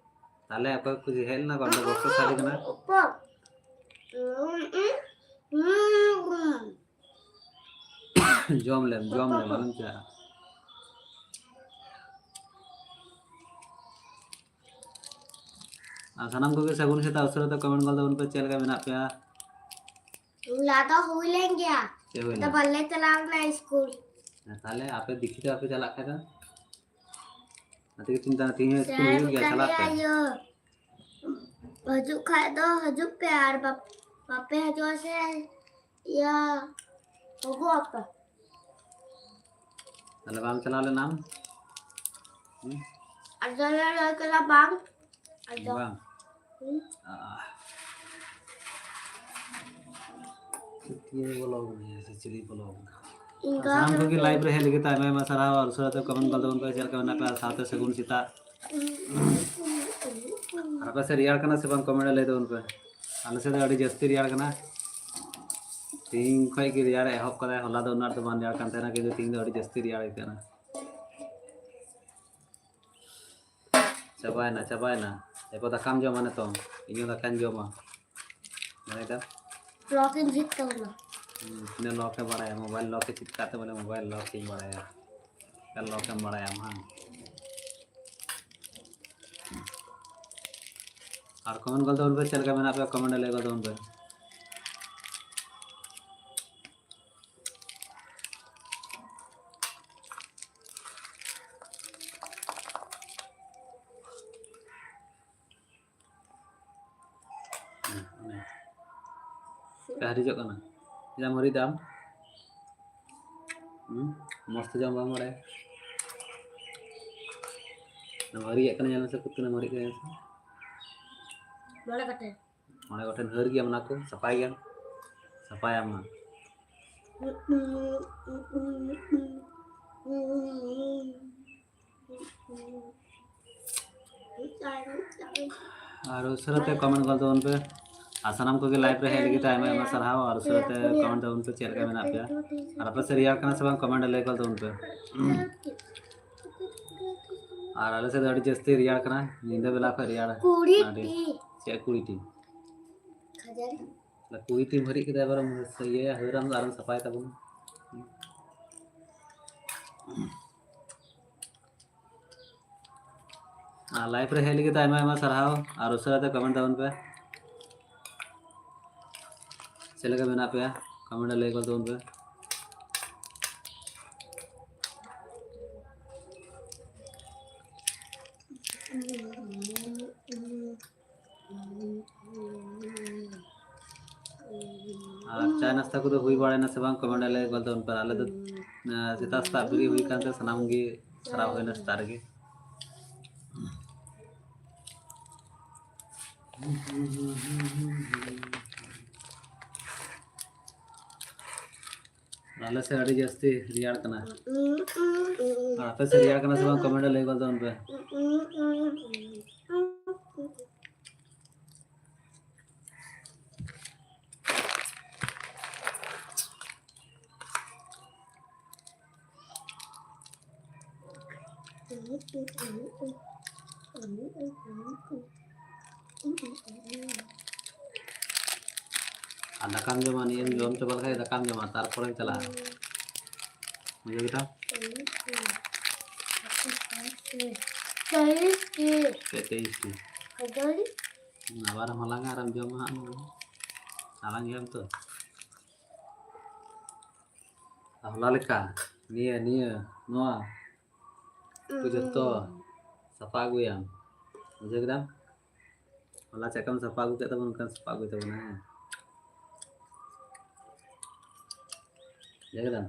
ᱛᱟᱦᱞᱮ ᱚᱠᱚᱭ ᱠᱚ ᱦᱮᱡ ᱞᱮᱱᱟ ᱠᱚ, ᱚᱸᱰᱮ ᱵᱚᱠᱥ ᱥᱟᱰᱮ ᱠᱟᱱᱟ? ᱚᱠᱚᱭ? ᱡᱚᱢ ᱞᱮᱢ, ᱡᱚᱢ ᱞᱮᱢ, ᱟᱞᱚᱢ ᱪᱟᱞᱟᱜᱼᱟ᱾ ᱟᱨ ᱥᱟᱱᱟᱢ ᱠᱚᱜᱮ ᱥᱟᱹᱜᱩᱱ ᱥᱮᱛᱟᱜ᱾ ᱩᱥᱟᱹᱨᱟ ᱛᱮ ᱠᱚᱢᱮᱱᱴ ᱜᱚᱫ ᱛᱟᱵᱚᱱ ᱯᱮ, ᱪᱮᱫ ᱞᱮᱠᱟ ᱢᱮᱱᱟᱜ ᱯᱮᱭᱟ? ᱦᱚᱞᱟ ᱫᱚ ᱦᱩᱭ ᱞᱮᱱ ᱜᱮᱭᱟ᱾ ᱪᱮᱫ ᱦᱩᱭ ᱟᱫᱚ ᱞᱮᱱᱟ? ᱵᱟᱞᱮ ᱪᱟᱞᱟᱣ ᱞᱮᱱᱟ ᱥᱠᱩᱞ᱾ ᱦᱮᱸ, ᱛᱟᱦᱞᱮ ᱟᱯᱮ ᱫᱤᱠᱷᱤ ᱛᱮ ᱵᱟᱯᱮ ᱪᱟᱞᱟᱜ ᱠᱷᱟᱱ ᱫᱚ? ᱚᱱᱟ ᱛᱮᱜᱮ ᱛᱤᱧ ᱫᱟ, ᱛᱤᱦᱤᱧ ᱦᱚᱸ ᱥᱠᱩᱞ ᱥᱮᱨ ᱦᱩᱭᱩᱜ ᱜᱮᱭᱟ, ᱢᱮᱛᱟᱫ ᱪᱟᱞᱟᱜ ᱯᱮ᱾ ᱞᱮᱭᱟᱭ ᱤᱭᱟᱹ, ᱦᱤᱡᱩᱜ ᱠᱷᱟᱡ ᱫᱚ ᱦᱤᱡᱩᱜ ᱯᱮ, ᱟᱨ ᱵᱟᱯ-, ᱵᱟᱯᱮ ᱦᱤᱡᱩᱜᱼᱟ ᱥᱮ ᱤᱭᱟᱹ ᱜᱚᱜᱚ ᱟᱯᱮ᱾ ᱛᱟᱦᱞᱮ ᱵᱟᱢ ᱪᱟᱞᱟᱣ ᱞᱮᱱᱟ ᱟᱢ? ᱦᱩᱸ? ᱟᱨ ᱫᱚᱞᱮ ᱞᱟᱹᱭ ᱠᱮᱫᱟ ᱵᱟᱝ᱾ ᱟᱨ ᱫᱚ ᱵᱟᱝ? ᱦᱩᱸ? ᱟᱦ᱾ ᱪᱤᱞᱤ ᱵᱚᱞᱚ ᱟᱠᱟᱱᱟ? ᱤᱧ ᱥᱟᱱᱟᱢ ᱠᱚᱜᱮ ᱜᱮ᱾ Live ᱨᱮ ᱦᱮᱡ ᱞᱟᱹᱜᱤᱫ ᱛᱮ ᱟᱭᱢᱟ ᱟᱭᱢᱟ ᱥᱟᱨᱦᱟᱣ᱾ ᱟᱨ ᱩᱥᱟᱹᱨᱟ ᱛᱮ ᱠᱚᱢᱮᱱᱴ ᱜᱚᱫ ᱛᱟᱵᱚᱱ ᱯᱮ, ᱪᱮᱫ ᱞᱮᱠᱟ ᱢᱮᱱᱟᱜ ᱯᱮᱭᱟ, ᱥᱟᱶᱛᱮ ᱥᱟᱹᱜᱩᱱ ᱥᱮᱛᱟᱜ᱾ ᱟᱨ ᱟᱯᱮ ᱥᱮᱫ ᱨᱮᱭᱟᱲ ᱠᱟᱱᱟ ᱥᱮ ᱵᱟᱝ, ᱠᱚᱢᱮᱱᱴ ᱨᱮ ᱞᱟᱹᱭ ᱛᱟᱵᱚᱱ ᱯᱮ᱾ ᱟᱞᱮ ᱥᱮᱫ ᱫᱚ ᱟᱹᱰᱤ ᱡᱟᱹᱥᱛᱤ ᱨᱮᱭᱟᱲ ᱠᱟᱱᱟ᱾ ᱛᱮᱦᱮᱧ ᱠᱷᱚᱡ ᱜᱮ ᱨᱮᱭᱟᱲ ᱮ ᱮᱦᱚᱵ ᱠᱟᱫᱟᱭ, ᱦᱚᱞᱟ ᱫᱚ ᱩᱱᱟᱹᱜ ᱟᱸᱴ ᱫᱚ ᱵᱟᱝ ᱨᱮᱭᱟᱲ ᱠᱟᱱ ᱛᱟᱦᱮᱱᱟ, ᱠᱤᱱᱛᱩ ᱛᱮᱦᱮᱧ ᱫᱚ ᱟᱹᱰᱤ ᱡᱟᱹᱥᱛᱤ ᱨᱮᱭᱟᱲ ᱟᱹᱭᱠᱟᱹᱜ ᱠᱟᱱᱟ᱾ ᱪᱟᱵᱟᱭᱮᱱᱟ, ᱪᱟᱵᱟᱭᱮᱱᱟ᱾ ᱮᱨᱯᱚᱨ ᱫᱟᱠᱟᱢ ᱡᱚᱢᱟ ᱱᱤᱛᱚᱝ? ᱤᱧ ᱦᱚᱸ ᱫᱟᱠᱟᱧ ᱡᱚᱢᱟ᱾ ᱢᱚᱱᱮᱭᱮᱫᱟ? Lock ᱤᱧ ᱡᱷᱤᱡ ᱛᱟᱵᱚᱱᱟ᱾ ᱦᱩᱸ, ᱛᱤᱱᱟᱹᱜ lock ᱮ ᱵᱟᱲᱟᱭᱟ, mobile lock ᱮ ᱪᱮᱫ ᱠᱟᱜ ᱛᱟᱵᱚᱱᱟ, mᱢobile lock ᱤᱧ ᱵᱟᱲᱟᱭᱟ᱾ ᱮᱠᱟᱞ lock ᱮᱢ ᱵᱟᱲᱟᱭᱟ ᱟᱢ, ᱦᱟᱝ? ᱟᱨ ᱠᱚᱢᱮᱱᱴ ᱜᱚᱫ ᱛᱟᱵᱚᱱ ᱯᱮ, ᱪᱮᱫ ᱞᱮᱠᱟ ᱢᱮᱱᱟᱜ ᱯᱮᱭᱟ, ᱠᱚᱢᱮᱱᱴ ᱨᱮ ᱞᱟᱹᱭ ᱜᱚᱫ ᱛᱟᱵᱚᱱ ᱯᱮ᱾ ᱦᱮᱸ, ᱚᱱᱮ᱾ ᱪᱮᱫ ᱞᱮᱠᱟ ᱦᱤᱨᱤᱡᱚᱜ ᱠᱟᱱᱟ? ᱪᱮᱫᱟᱜ ᱮᱢ ᱦᱤᱨᱤᱡ ᱫᱟ ᱟᱢ? ᱦᱩᱸ? ᱢᱚᱡᱽ ᱛᱮ ᱡᱚᱢ ᱵᱟᱢ ᱵᱟᱲᱟᱭᱟ? ᱚᱱᱟ ᱦᱤᱨᱤᱡᱟᱜ ᱠᱟᱱᱟ, ᱧᱮᱞ ᱢᱮᱥᱮ, ᱠᱩᱛ ᱠᱟᱱᱟ ᱦᱤᱨᱤᱡ ᱠᱟᱱᱟ, ᱧᱮᱞ ᱢᱮᱥᱮ᱾ ᱢᱚᱬᱮ ᱜᱚᱴᱮᱱ᱾ ᱢᱚᱬᱮ ᱜᱚᱴᱮᱱ ᱦᱟᱹᱨ ᱜᱮᱭᱟᱢ, ᱚᱱᱟ ᱠᱚ ᱥᱟᱯᱷᱟᱭ ᱜᱮᱭᱟᱢ, ᱥᱟᱯᱷᱟᱭᱟᱢ ᱦᱟᱸᱜ᱾ ᱟᱨ ᱩᱥᱟᱹᱨᱟ ᱛᱮ ᱠᱚᱢᱮᱱᱴ ᱜᱚᱫ ᱛᱟᱵᱚᱱ ᱯᱮ᱾ ᱟᱨ ᱥᱟᱱᱟᱢ ᱠᱚᱜᱮ live ᱨᱮ ᱦᱮᱡ ᱞᱟᱹᱜᱤᱫ ᱛᱮ ᱟᱭᱢᱟ ᱟᱭᱢᱟ ᱥᱟᱨᱦᱟᱣ᱾ ᱟᱨ ᱩᱥᱟᱹᱨᱟ ᱛᱮ ᱠᱚᱢᱮᱱᱴ ᱛᱟᱵᱚᱱ ᱯᱮ, ᱪᱮᱫ ᱞᱮᱠᱟ ᱢᱮᱱᱟᱜ ᱯᱮᱭᱟ? ᱟᱨ ᱟᱯᱮ ᱥᱮᱫ ᱨᱮᱭᱟᱲ ᱠᱟᱱᱟ ᱥᱮ ᱵᱟᱝ, ᱠᱚᱢᱮᱱᱴ ᱨᱮ ᱞᱟᱹᱭ ᱜᱚᱫ ᱛᱟᱵᱚᱱ ᱯᱮ᱾ ᱟᱨ ᱟᱞᱮ ᱥᱮᱫ ᱫᱚ ᱟᱹᱰᱤ ᱡᱟᱹᱥᱛᱤ ᱨᱮᱭᱟᱲ ᱠᱟᱱᱟ, ᱧᱤᱫᱟᱹ ᱵᱮᱞᱟ ᱠᱷᱚᱱ ᱨᱮᱭᱟᱲ᱾ ᱠᱩᱲᱤ ᱟᱹᱰᱤ ᱴᱤ᱾ ᱪᱮᱫ ᱠᱩᱲᱤ ᱴᱤ? ᱠᱷᱟᱡᱟᱲᱤ᱾ ᱛᱟᱦᱞᱮ ᱠᱩᱲᱤ ᱴᱤᱢ ᱦᱟᱹᱨᱤᱡ ᱠᱮᱫᱟ, ᱮᱵᱟᱨᱮᱢ ᱤᱭᱟᱹᱭᱟ, ᱦᱟᱹᱨᱟᱢ ᱫᱚ ᱟᱨᱮᱢ ᱥᱟᱯᱷᱟᱭ ᱛᱟᱵᱚᱱᱟ᱾ ᱟᱨ live ᱨᱮ ᱦᱮᱡ ᱞᱟᱹᱜᱤᱫ ᱛᱮ ᱟᱭᱢᱟ ᱟᱭᱢᱟ ᱥᱟᱨᱦᱟᱣ᱾ ᱟᱨ ᱩᱥᱟᱹᱨᱟ ᱛᱮ comment ᱛᱟᱵᱚᱱ ᱯᱮ᱾ ᱪᱮᱫ ᱞᱮᱠᱟ ᱢᱮᱱᱟᱜ ᱯᱮᱭᱟ? Comment ᱨᱮ ᱞᱟᱹᱭ ᱜᱚᱫ ᱛᱟᱵᱚᱱ ᱯᱮ᱾ ᱟᱨ ᱪᱟ ᱱᱟᱥᱛᱟ ᱠᱚᱫᱚ ᱦᱩᱭ ᱵᱟᱲᱟᱭᱮᱱᱟ ᱥᱮ ᱵᱟᱝ? Comment ᱨᱮ ᱞᱟᱹᱭ ᱜᱚᱫ ᱛᱟᱵᱚᱱ ᱯᱮ᱾ ᱟᱞᱮ ᱫᱚ, ᱮᱸ, ᱥᱮᱛᱟᱜ ᱥᱮᱛᱟᱜ ᱵᱮᱨᱮᱫ ᱦᱩᱭ ᱠᱟᱱᱛᱮ ᱥᱟᱱᱟᱢ ᱜᱮ ᱥᱟᱨᱟᱣ ᱦᱩᱭᱱᱟ ᱥᱮᱛᱟᱜ ᱨᱮᱜᱮ᱾ ᱟᱞᱮ ᱥᱮᱫ ᱟᱹᱰᱤ ᱡᱟᱹᱥᱛᱤ ᱨᱮᱭᱟᱲ ᱠᱟᱱᱟ᱾ ᱟᱨ ᱟᱯᱮ ᱥᱮᱫ ᱨᱮᱭᱟᱲ ᱠᱟᱱᱟ ᱥᱮ ᱵᱟᱝ? Comment ᱨᱮ ᱞᱟᱹᱭ ᱜᱚᱫ ᱛᱟᱵᱚᱱ ᱯᱮ᱾ ᱟᱨ ᱫᱟᱠᱟᱢ ᱡᱚᱢᱟ, ᱱᱤᱭᱟᱹᱢ ᱡᱚᱢ ᱪᱟᱵᱟ ᱞᱮᱠᱷᱟᱡ ᱫᱟᱠᱟᱢ ᱡᱚᱢᱟ, ᱛᱟᱨᱯᱚᱨᱮᱢ ᱪᱟᱞᱟᱜᱼᱟ᱾ ᱵᱩᱡᱷᱟᱹᱣ ᱠᱮᱫᱟᱢ? ᱪᱮᱫ ᱛᱮᱭᱤᱥ ᱴᱤ? ᱟᱵᱟᱨᱮᱢ ᱦᱟᱞᱟᱝᱟ ᱟᱨᱮᱢ ᱡᱚᱢᱟ ᱦᱟᱸᱜ ᱱᱚᱣᱟ᱾ ᱦᱟᱞᱟᱝ ᱜᱮᱭᱟᱢ ᱛᱚ? ᱦᱚᱞᱟ ᱞᱮᱠᱟ ᱱᱤᱭᱟᱹ, ᱱᱤᱭᱟᱹ, ᱱᱚᱣᱟ ᱠᱚ ᱡᱚᱛᱚ ᱥᱟᱯᱷᱟ ᱟᱹᱜᱩᱭᱟᱢ᱾ ᱵᱩᱡᱷᱟᱹᱣ ᱠᱮᱫᱟᱢ? ᱦᱚᱞᱟ ᱪᱮᱫ ᱞᱮᱠᱟᱢ ᱥᱟᱯᱷᱟ ᱟᱹᱜᱩ ᱠᱮᱫ ᱛᱟᱵᱚᱱ, ᱚᱱᱠᱟᱢ ᱥᱟᱯᱷᱟ ᱟᱹᱜᱩᱭ ᱛᱟᱵᱚᱱᱟ, ᱦᱮᱸ? ᱵᱩᱡᱷᱟᱹᱣ ᱠᱮᱫᱟᱢ?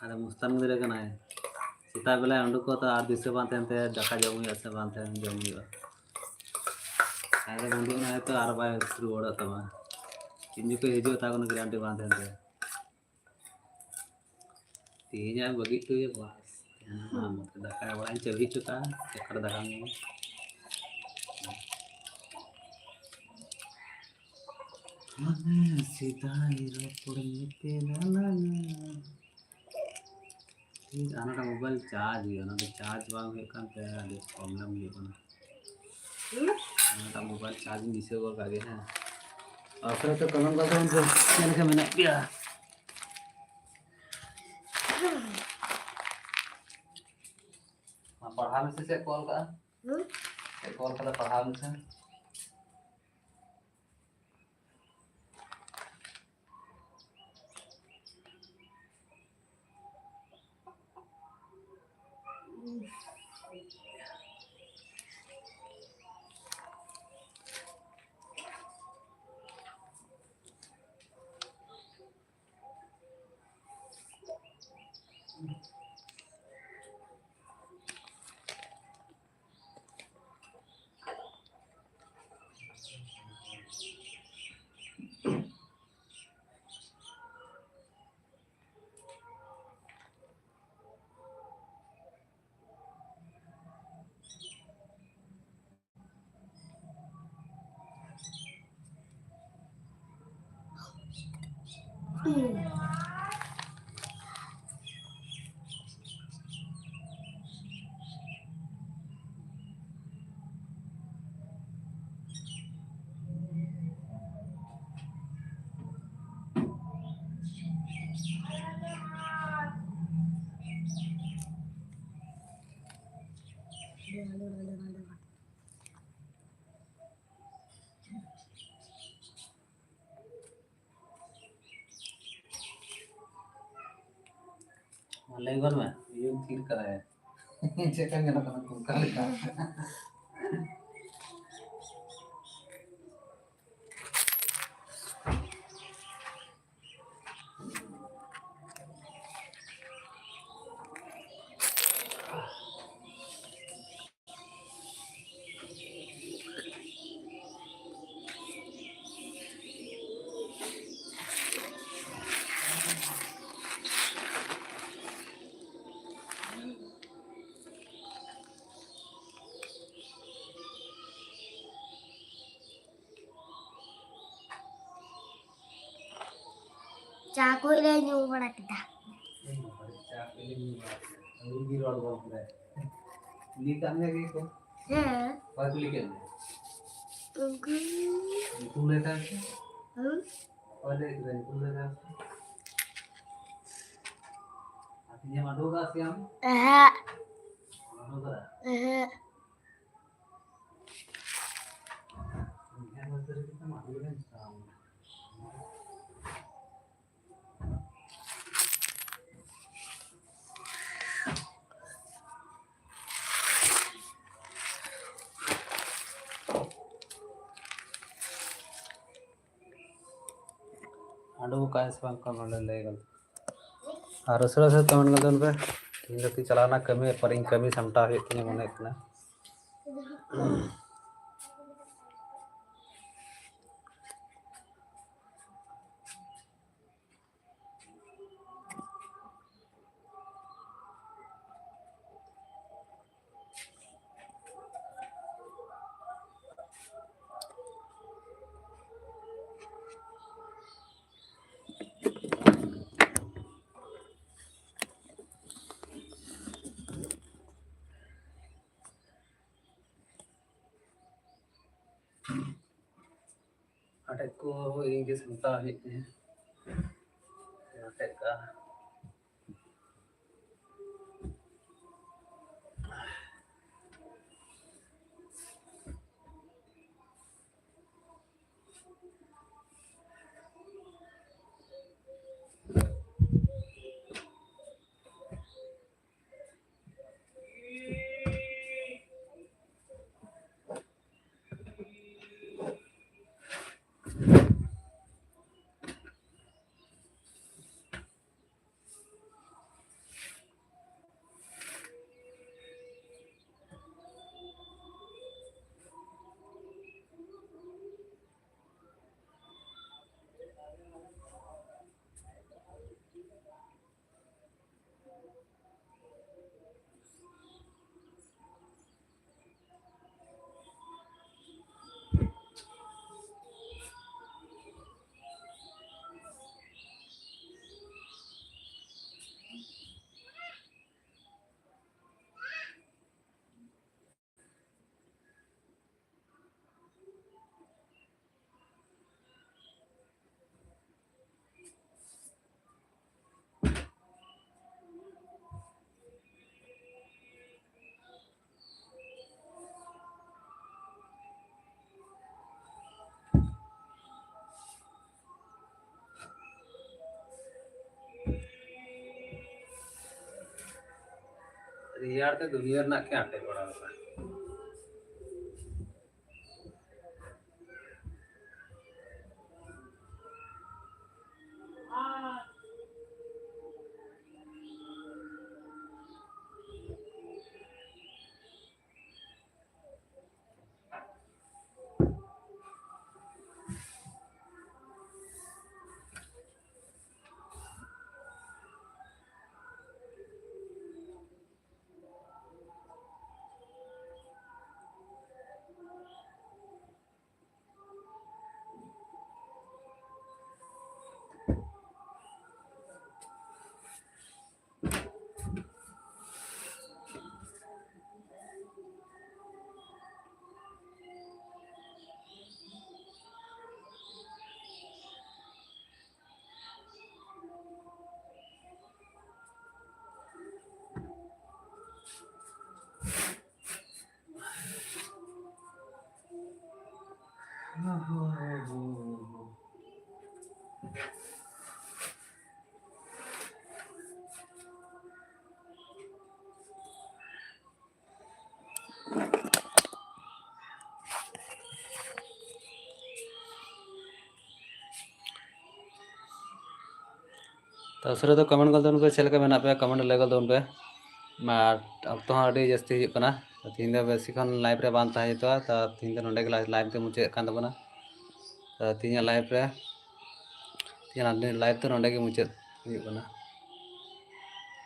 ᱟᱨ ᱢᱩᱥᱛᱟᱱ ᱜᱤᱫᱽᱨᱟᱹ ᱠᱟᱱᱟᱭ᱾ ᱥᱮᱛᱟᱜ ᱵᱮᱞᱟᱭ ᱩᱰᱩᱠᱚᱜ ᱛᱚ ᱟᱨ ᱫᱤᱥᱟᱹ ᱵᱟᱝ ᱛᱟᱦᱮᱱ ᱛᱟᱭᱟ, ᱫᱟᱠᱟ ᱡᱚᱢ ᱦᱩᱭᱩᱜᱼᱟ ᱥᱮ ᱵᱟᱝ ᱛᱟᱦᱮᱱ, ᱡᱚᱢ ᱦᱩᱭᱩᱜᱼᱟ᱾ ᱟᱫᱚ ᱩᱰᱩᱠ ᱮᱱᱟᱭ ᱛᱚ ᱟᱨ ᱵᱟᱭ ᱨᱩᱣᱟᱹᱲᱚᱜ ᱛᱟᱢᱟ᱾ ᱛᱤᱱ ᱡᱚᱠᱷᱚᱡ ᱦᱤᱡᱩᱜᱼᱟ, ᱛᱟᱨ ᱠᱳᱱᱳ guarantee ᱵᱟᱝ ᱛᱟᱦᱮᱱ ᱛᱟᱭᱟ᱾ ᱛᱮᱦᱮᱧᱟᱜ ᱵᱟᱹᱜᱤ ᱦᱚᱴᱚᱭᱟ, ᱵᱟᱥ᱾ ᱛᱮᱦᱮᱧ ᱫᱟᱠᱟ ᱚᱲᱟᱜ ᱤᱧ ᱪᱟᱹᱵᱤ ᱦᱚᱴᱚ ᱠᱟᱜᱼᱟ, ᱚᱠᱟᱨᱮ ᱫᱟᱠᱟᱢ ᱡᱚᱢᱟ? ᱢᱟᱱᱮ ᱥᱮᱫᱟᱭ ᱨᱚᱯᱚᱲ ᱧᱮᱯᱮᱞ ᱟᱞᱟᱝ᱾ ᱴᱷᱤᱠ, ᱟᱨ ᱱᱚᱰᱮ mobile charge ᱦᱩᱭᱩᱜᱼᱟ, ᱱᱚᱰᱮ charge ᱵᱟᱝ ᱦᱩᱭᱩᱜ ᱠᱟᱱ ᱛᱮ ᱟᱹᱰᱤ problem ᱦᱩᱭᱩᱜ ᱠᱟᱱᱟ᱾ ᱱᱚᱰᱮ mobile charge ᱤᱧ ᱫᱤᱥᱟᱹ ᱜᱚᱫ ᱠᱟᱜ ᱜᱮ, ᱦᱮᱸ᱾ ᱟᱯᱮ ᱦᱚᱸᱛᱚ comment ᱠᱟᱛᱮ ᱵᱚᱱ ᱪᱮᱫ ᱞᱮᱠᱟ ᱢᱮᱱᱟᱜ ᱯᱮᱭᱟ? ᱯᱟᱲᱦᱟᱣ ᱢᱮᱥᱮ, ᱪᱮᱫ ᱠᱚ ᱚᱞ ᱠᱟᱜᱼᱟ? ᱦᱩᱸ? ᱪᱮᱫ ᱠᱚ ᱚᱞ ᱠᱟᱫᱟ, ᱯᱟᱲᱦᱟᱣ ᱢᱮᱥᱮ᱾ ᱞᱟᱹᱭ ᱜᱚᱫ ᱢᱮ, ᱤᱭᱟᱹ ᱛᱷᱤᱨ ᱠᱟᱫᱟᱭ᱾ ᱪᱮᱫ ᱞᱮᱠᱟ ᱧᱮᱞᱚᱜ ᱠᱟᱱᱟ ᱚᱱᱠᱟ ᱞᱮᱠᱟ᱾ ᱪᱟ ᱠᱚ ᱞᱮ ᱧᱩ ᱵᱟᱲᱟ ᱠᱮᱫᱟ᱾ ᱪᱟ ᱠᱚ ᱞᱮ ᱧᱩ ᱵᱟᱲᱟ ᱠᱮᱫᱟ᱾ ᱩᱱᱤ ᱜᱮ ᱨᱚᱲ ᱜᱚᱞ ᱠᱮᱫᱟᱭ᱾ ᱠᱩᱞᱤ ᱠᱟᱜ ᱢᱮᱭᱟ ᱜᱮ ᱠᱚ? ᱦᱮᱸ᱾ ᱚᱠᱚᱭ ᱠᱩᱞᱤ ᱠᱮᱫ ᱢᱮᱭᱟ? ᱩᱱᱠᱩ᱾ ᱧᱩᱛᱩᱢ ᱞᱟᱹᱭ ᱛᱟᱭ ᱢᱮᱥᱮ᱾ ᱦᱩᱸ? ᱚᱠᱚᱭ ᱞᱟᱹᱭ ᱠᱮᱫᱟ? ᱧᱩᱛᱩᱢ ᱞᱟᱹᱭ ᱛᱟᱭ ᱢᱮᱥᱮ᱾ ᱟᱨ ᱛᱤᱦᱤᱧ ᱮᱢ ᱩᱰᱩᱠ ᱟᱠᱟᱫ ᱥᱮ ᱟᱢ? ᱮᱦᱮᱸᱜ᱾ ᱮᱦᱮᱸ᱾ ᱟᱹᱰᱤ ᱠᱟᱭ ᱥᱮ ᱵᱟᱝ ᱠᱚ ᱱᱚᱰᱮ ᱞᱟᱹᱭ ᱜᱟᱱᱚᱜ᱾ ᱟᱨ ᱩᱥᱟᱹᱨᱟ ᱩᱥᱟᱹᱨᱟ comment ᱜᱚᱫᱚᱜ ᱯᱮ᱾ ᱤᱧ ᱫᱚ ᱛᱤᱧ ᱪᱟᱞᱟᱣᱱᱟ ᱠᱟᱹᱢᱤ, ᱮᱨᱯᱚᱨ ᱤᱧ ᱠᱟᱹᱢᱤ ᱥᱟᱢᱴᱟᱣ ᱦᱩᱭᱩᱜ ᱛᱤᱧᱟᱹ ᱢᱚᱱᱮ ᱦᱩᱭᱩᱜ ᱠᱟᱱᱟ᱾ ᱟᱴᱮᱫ ᱠᱚ ᱤᱧ ᱜᱮ ᱥᱟᱢᱴᱟᱣ ᱦᱩᱭᱩᱜ ᱛᱤᱧᱟᱹ᱾ ᱟᱴᱮᱫ ᱠᱟᱜᱼᱟ᱾ ᱨᱮᱭᱟᱲ ᱛᱮ ᱫᱩᱱᱤᱭᱟᱹ ᱨᱮᱱᱟᱜ ᱠᱤᱱ ᱟᱴᱮᱫ ᱵᱟᱲᱟ ᱟᱠᱟᱫᱟ᱾ ᱛᱚ ᱩᱥᱟᱹᱨᱟ ᱫᱚ comment ᱜᱚᱫ ᱛᱟᱵᱚᱱ ᱯᱮ, ᱪᱮᱫ ᱞᱮᱠᱟ ᱢᱮᱱᱟᱜ ᱯᱮᱭᱟ, comment ᱞᱟᱹᱭ ᱜᱚᱫ ᱛᱟᱵᱚᱱ ᱯᱮ᱾ ᱟᱨ ᱚᱠᱛᱚ ᱦᱚᱸ ᱟᱹᱰᱤ ᱡᱟᱹᱥᱛᱤ ᱦᱩᱭᱩᱜ ᱠᱟᱱᱟ, ᱛᱚ ᱛᱤᱦᱤᱧ ᱫᱚ ᱵᱮᱥᱤ ᱠᱷᱚᱱ live ᱨᱮ ᱵᱟᱝ ᱛᱟᱦᱮᱸ ᱦᱩᱭᱩᱜᱼᱟ᱾ ᱛᱚ ᱛᱤᱦᱤᱧ ᱫᱚ ᱱᱚᱸᱰᱮ ᱜᱮ live ᱫᱚ ᱢᱩᱪᱟᱹᱫ ᱠᱟᱱ ᱛᱟᱵᱚᱱᱟ᱾ ᱛᱚ ᱛᱤᱦᱤᱧᱟᱜ live ᱨᱮ, ᱛᱤᱦᱤᱧᱟᱜ live ᱫᱚ ᱱᱚᱸᱰᱮ ᱜᱮ ᱢᱩᱪᱟᱹᱫ ᱦᱩᱭᱩᱜ ᱠᱟᱱᱟ᱾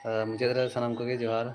ᱛᱚ ᱢᱩᱪᱟᱹᱫ ᱨᱮ ᱥᱟᱱᱟᱢ ᱠᱚᱜᱮ ᱡᱚᱦᱟᱨ᱾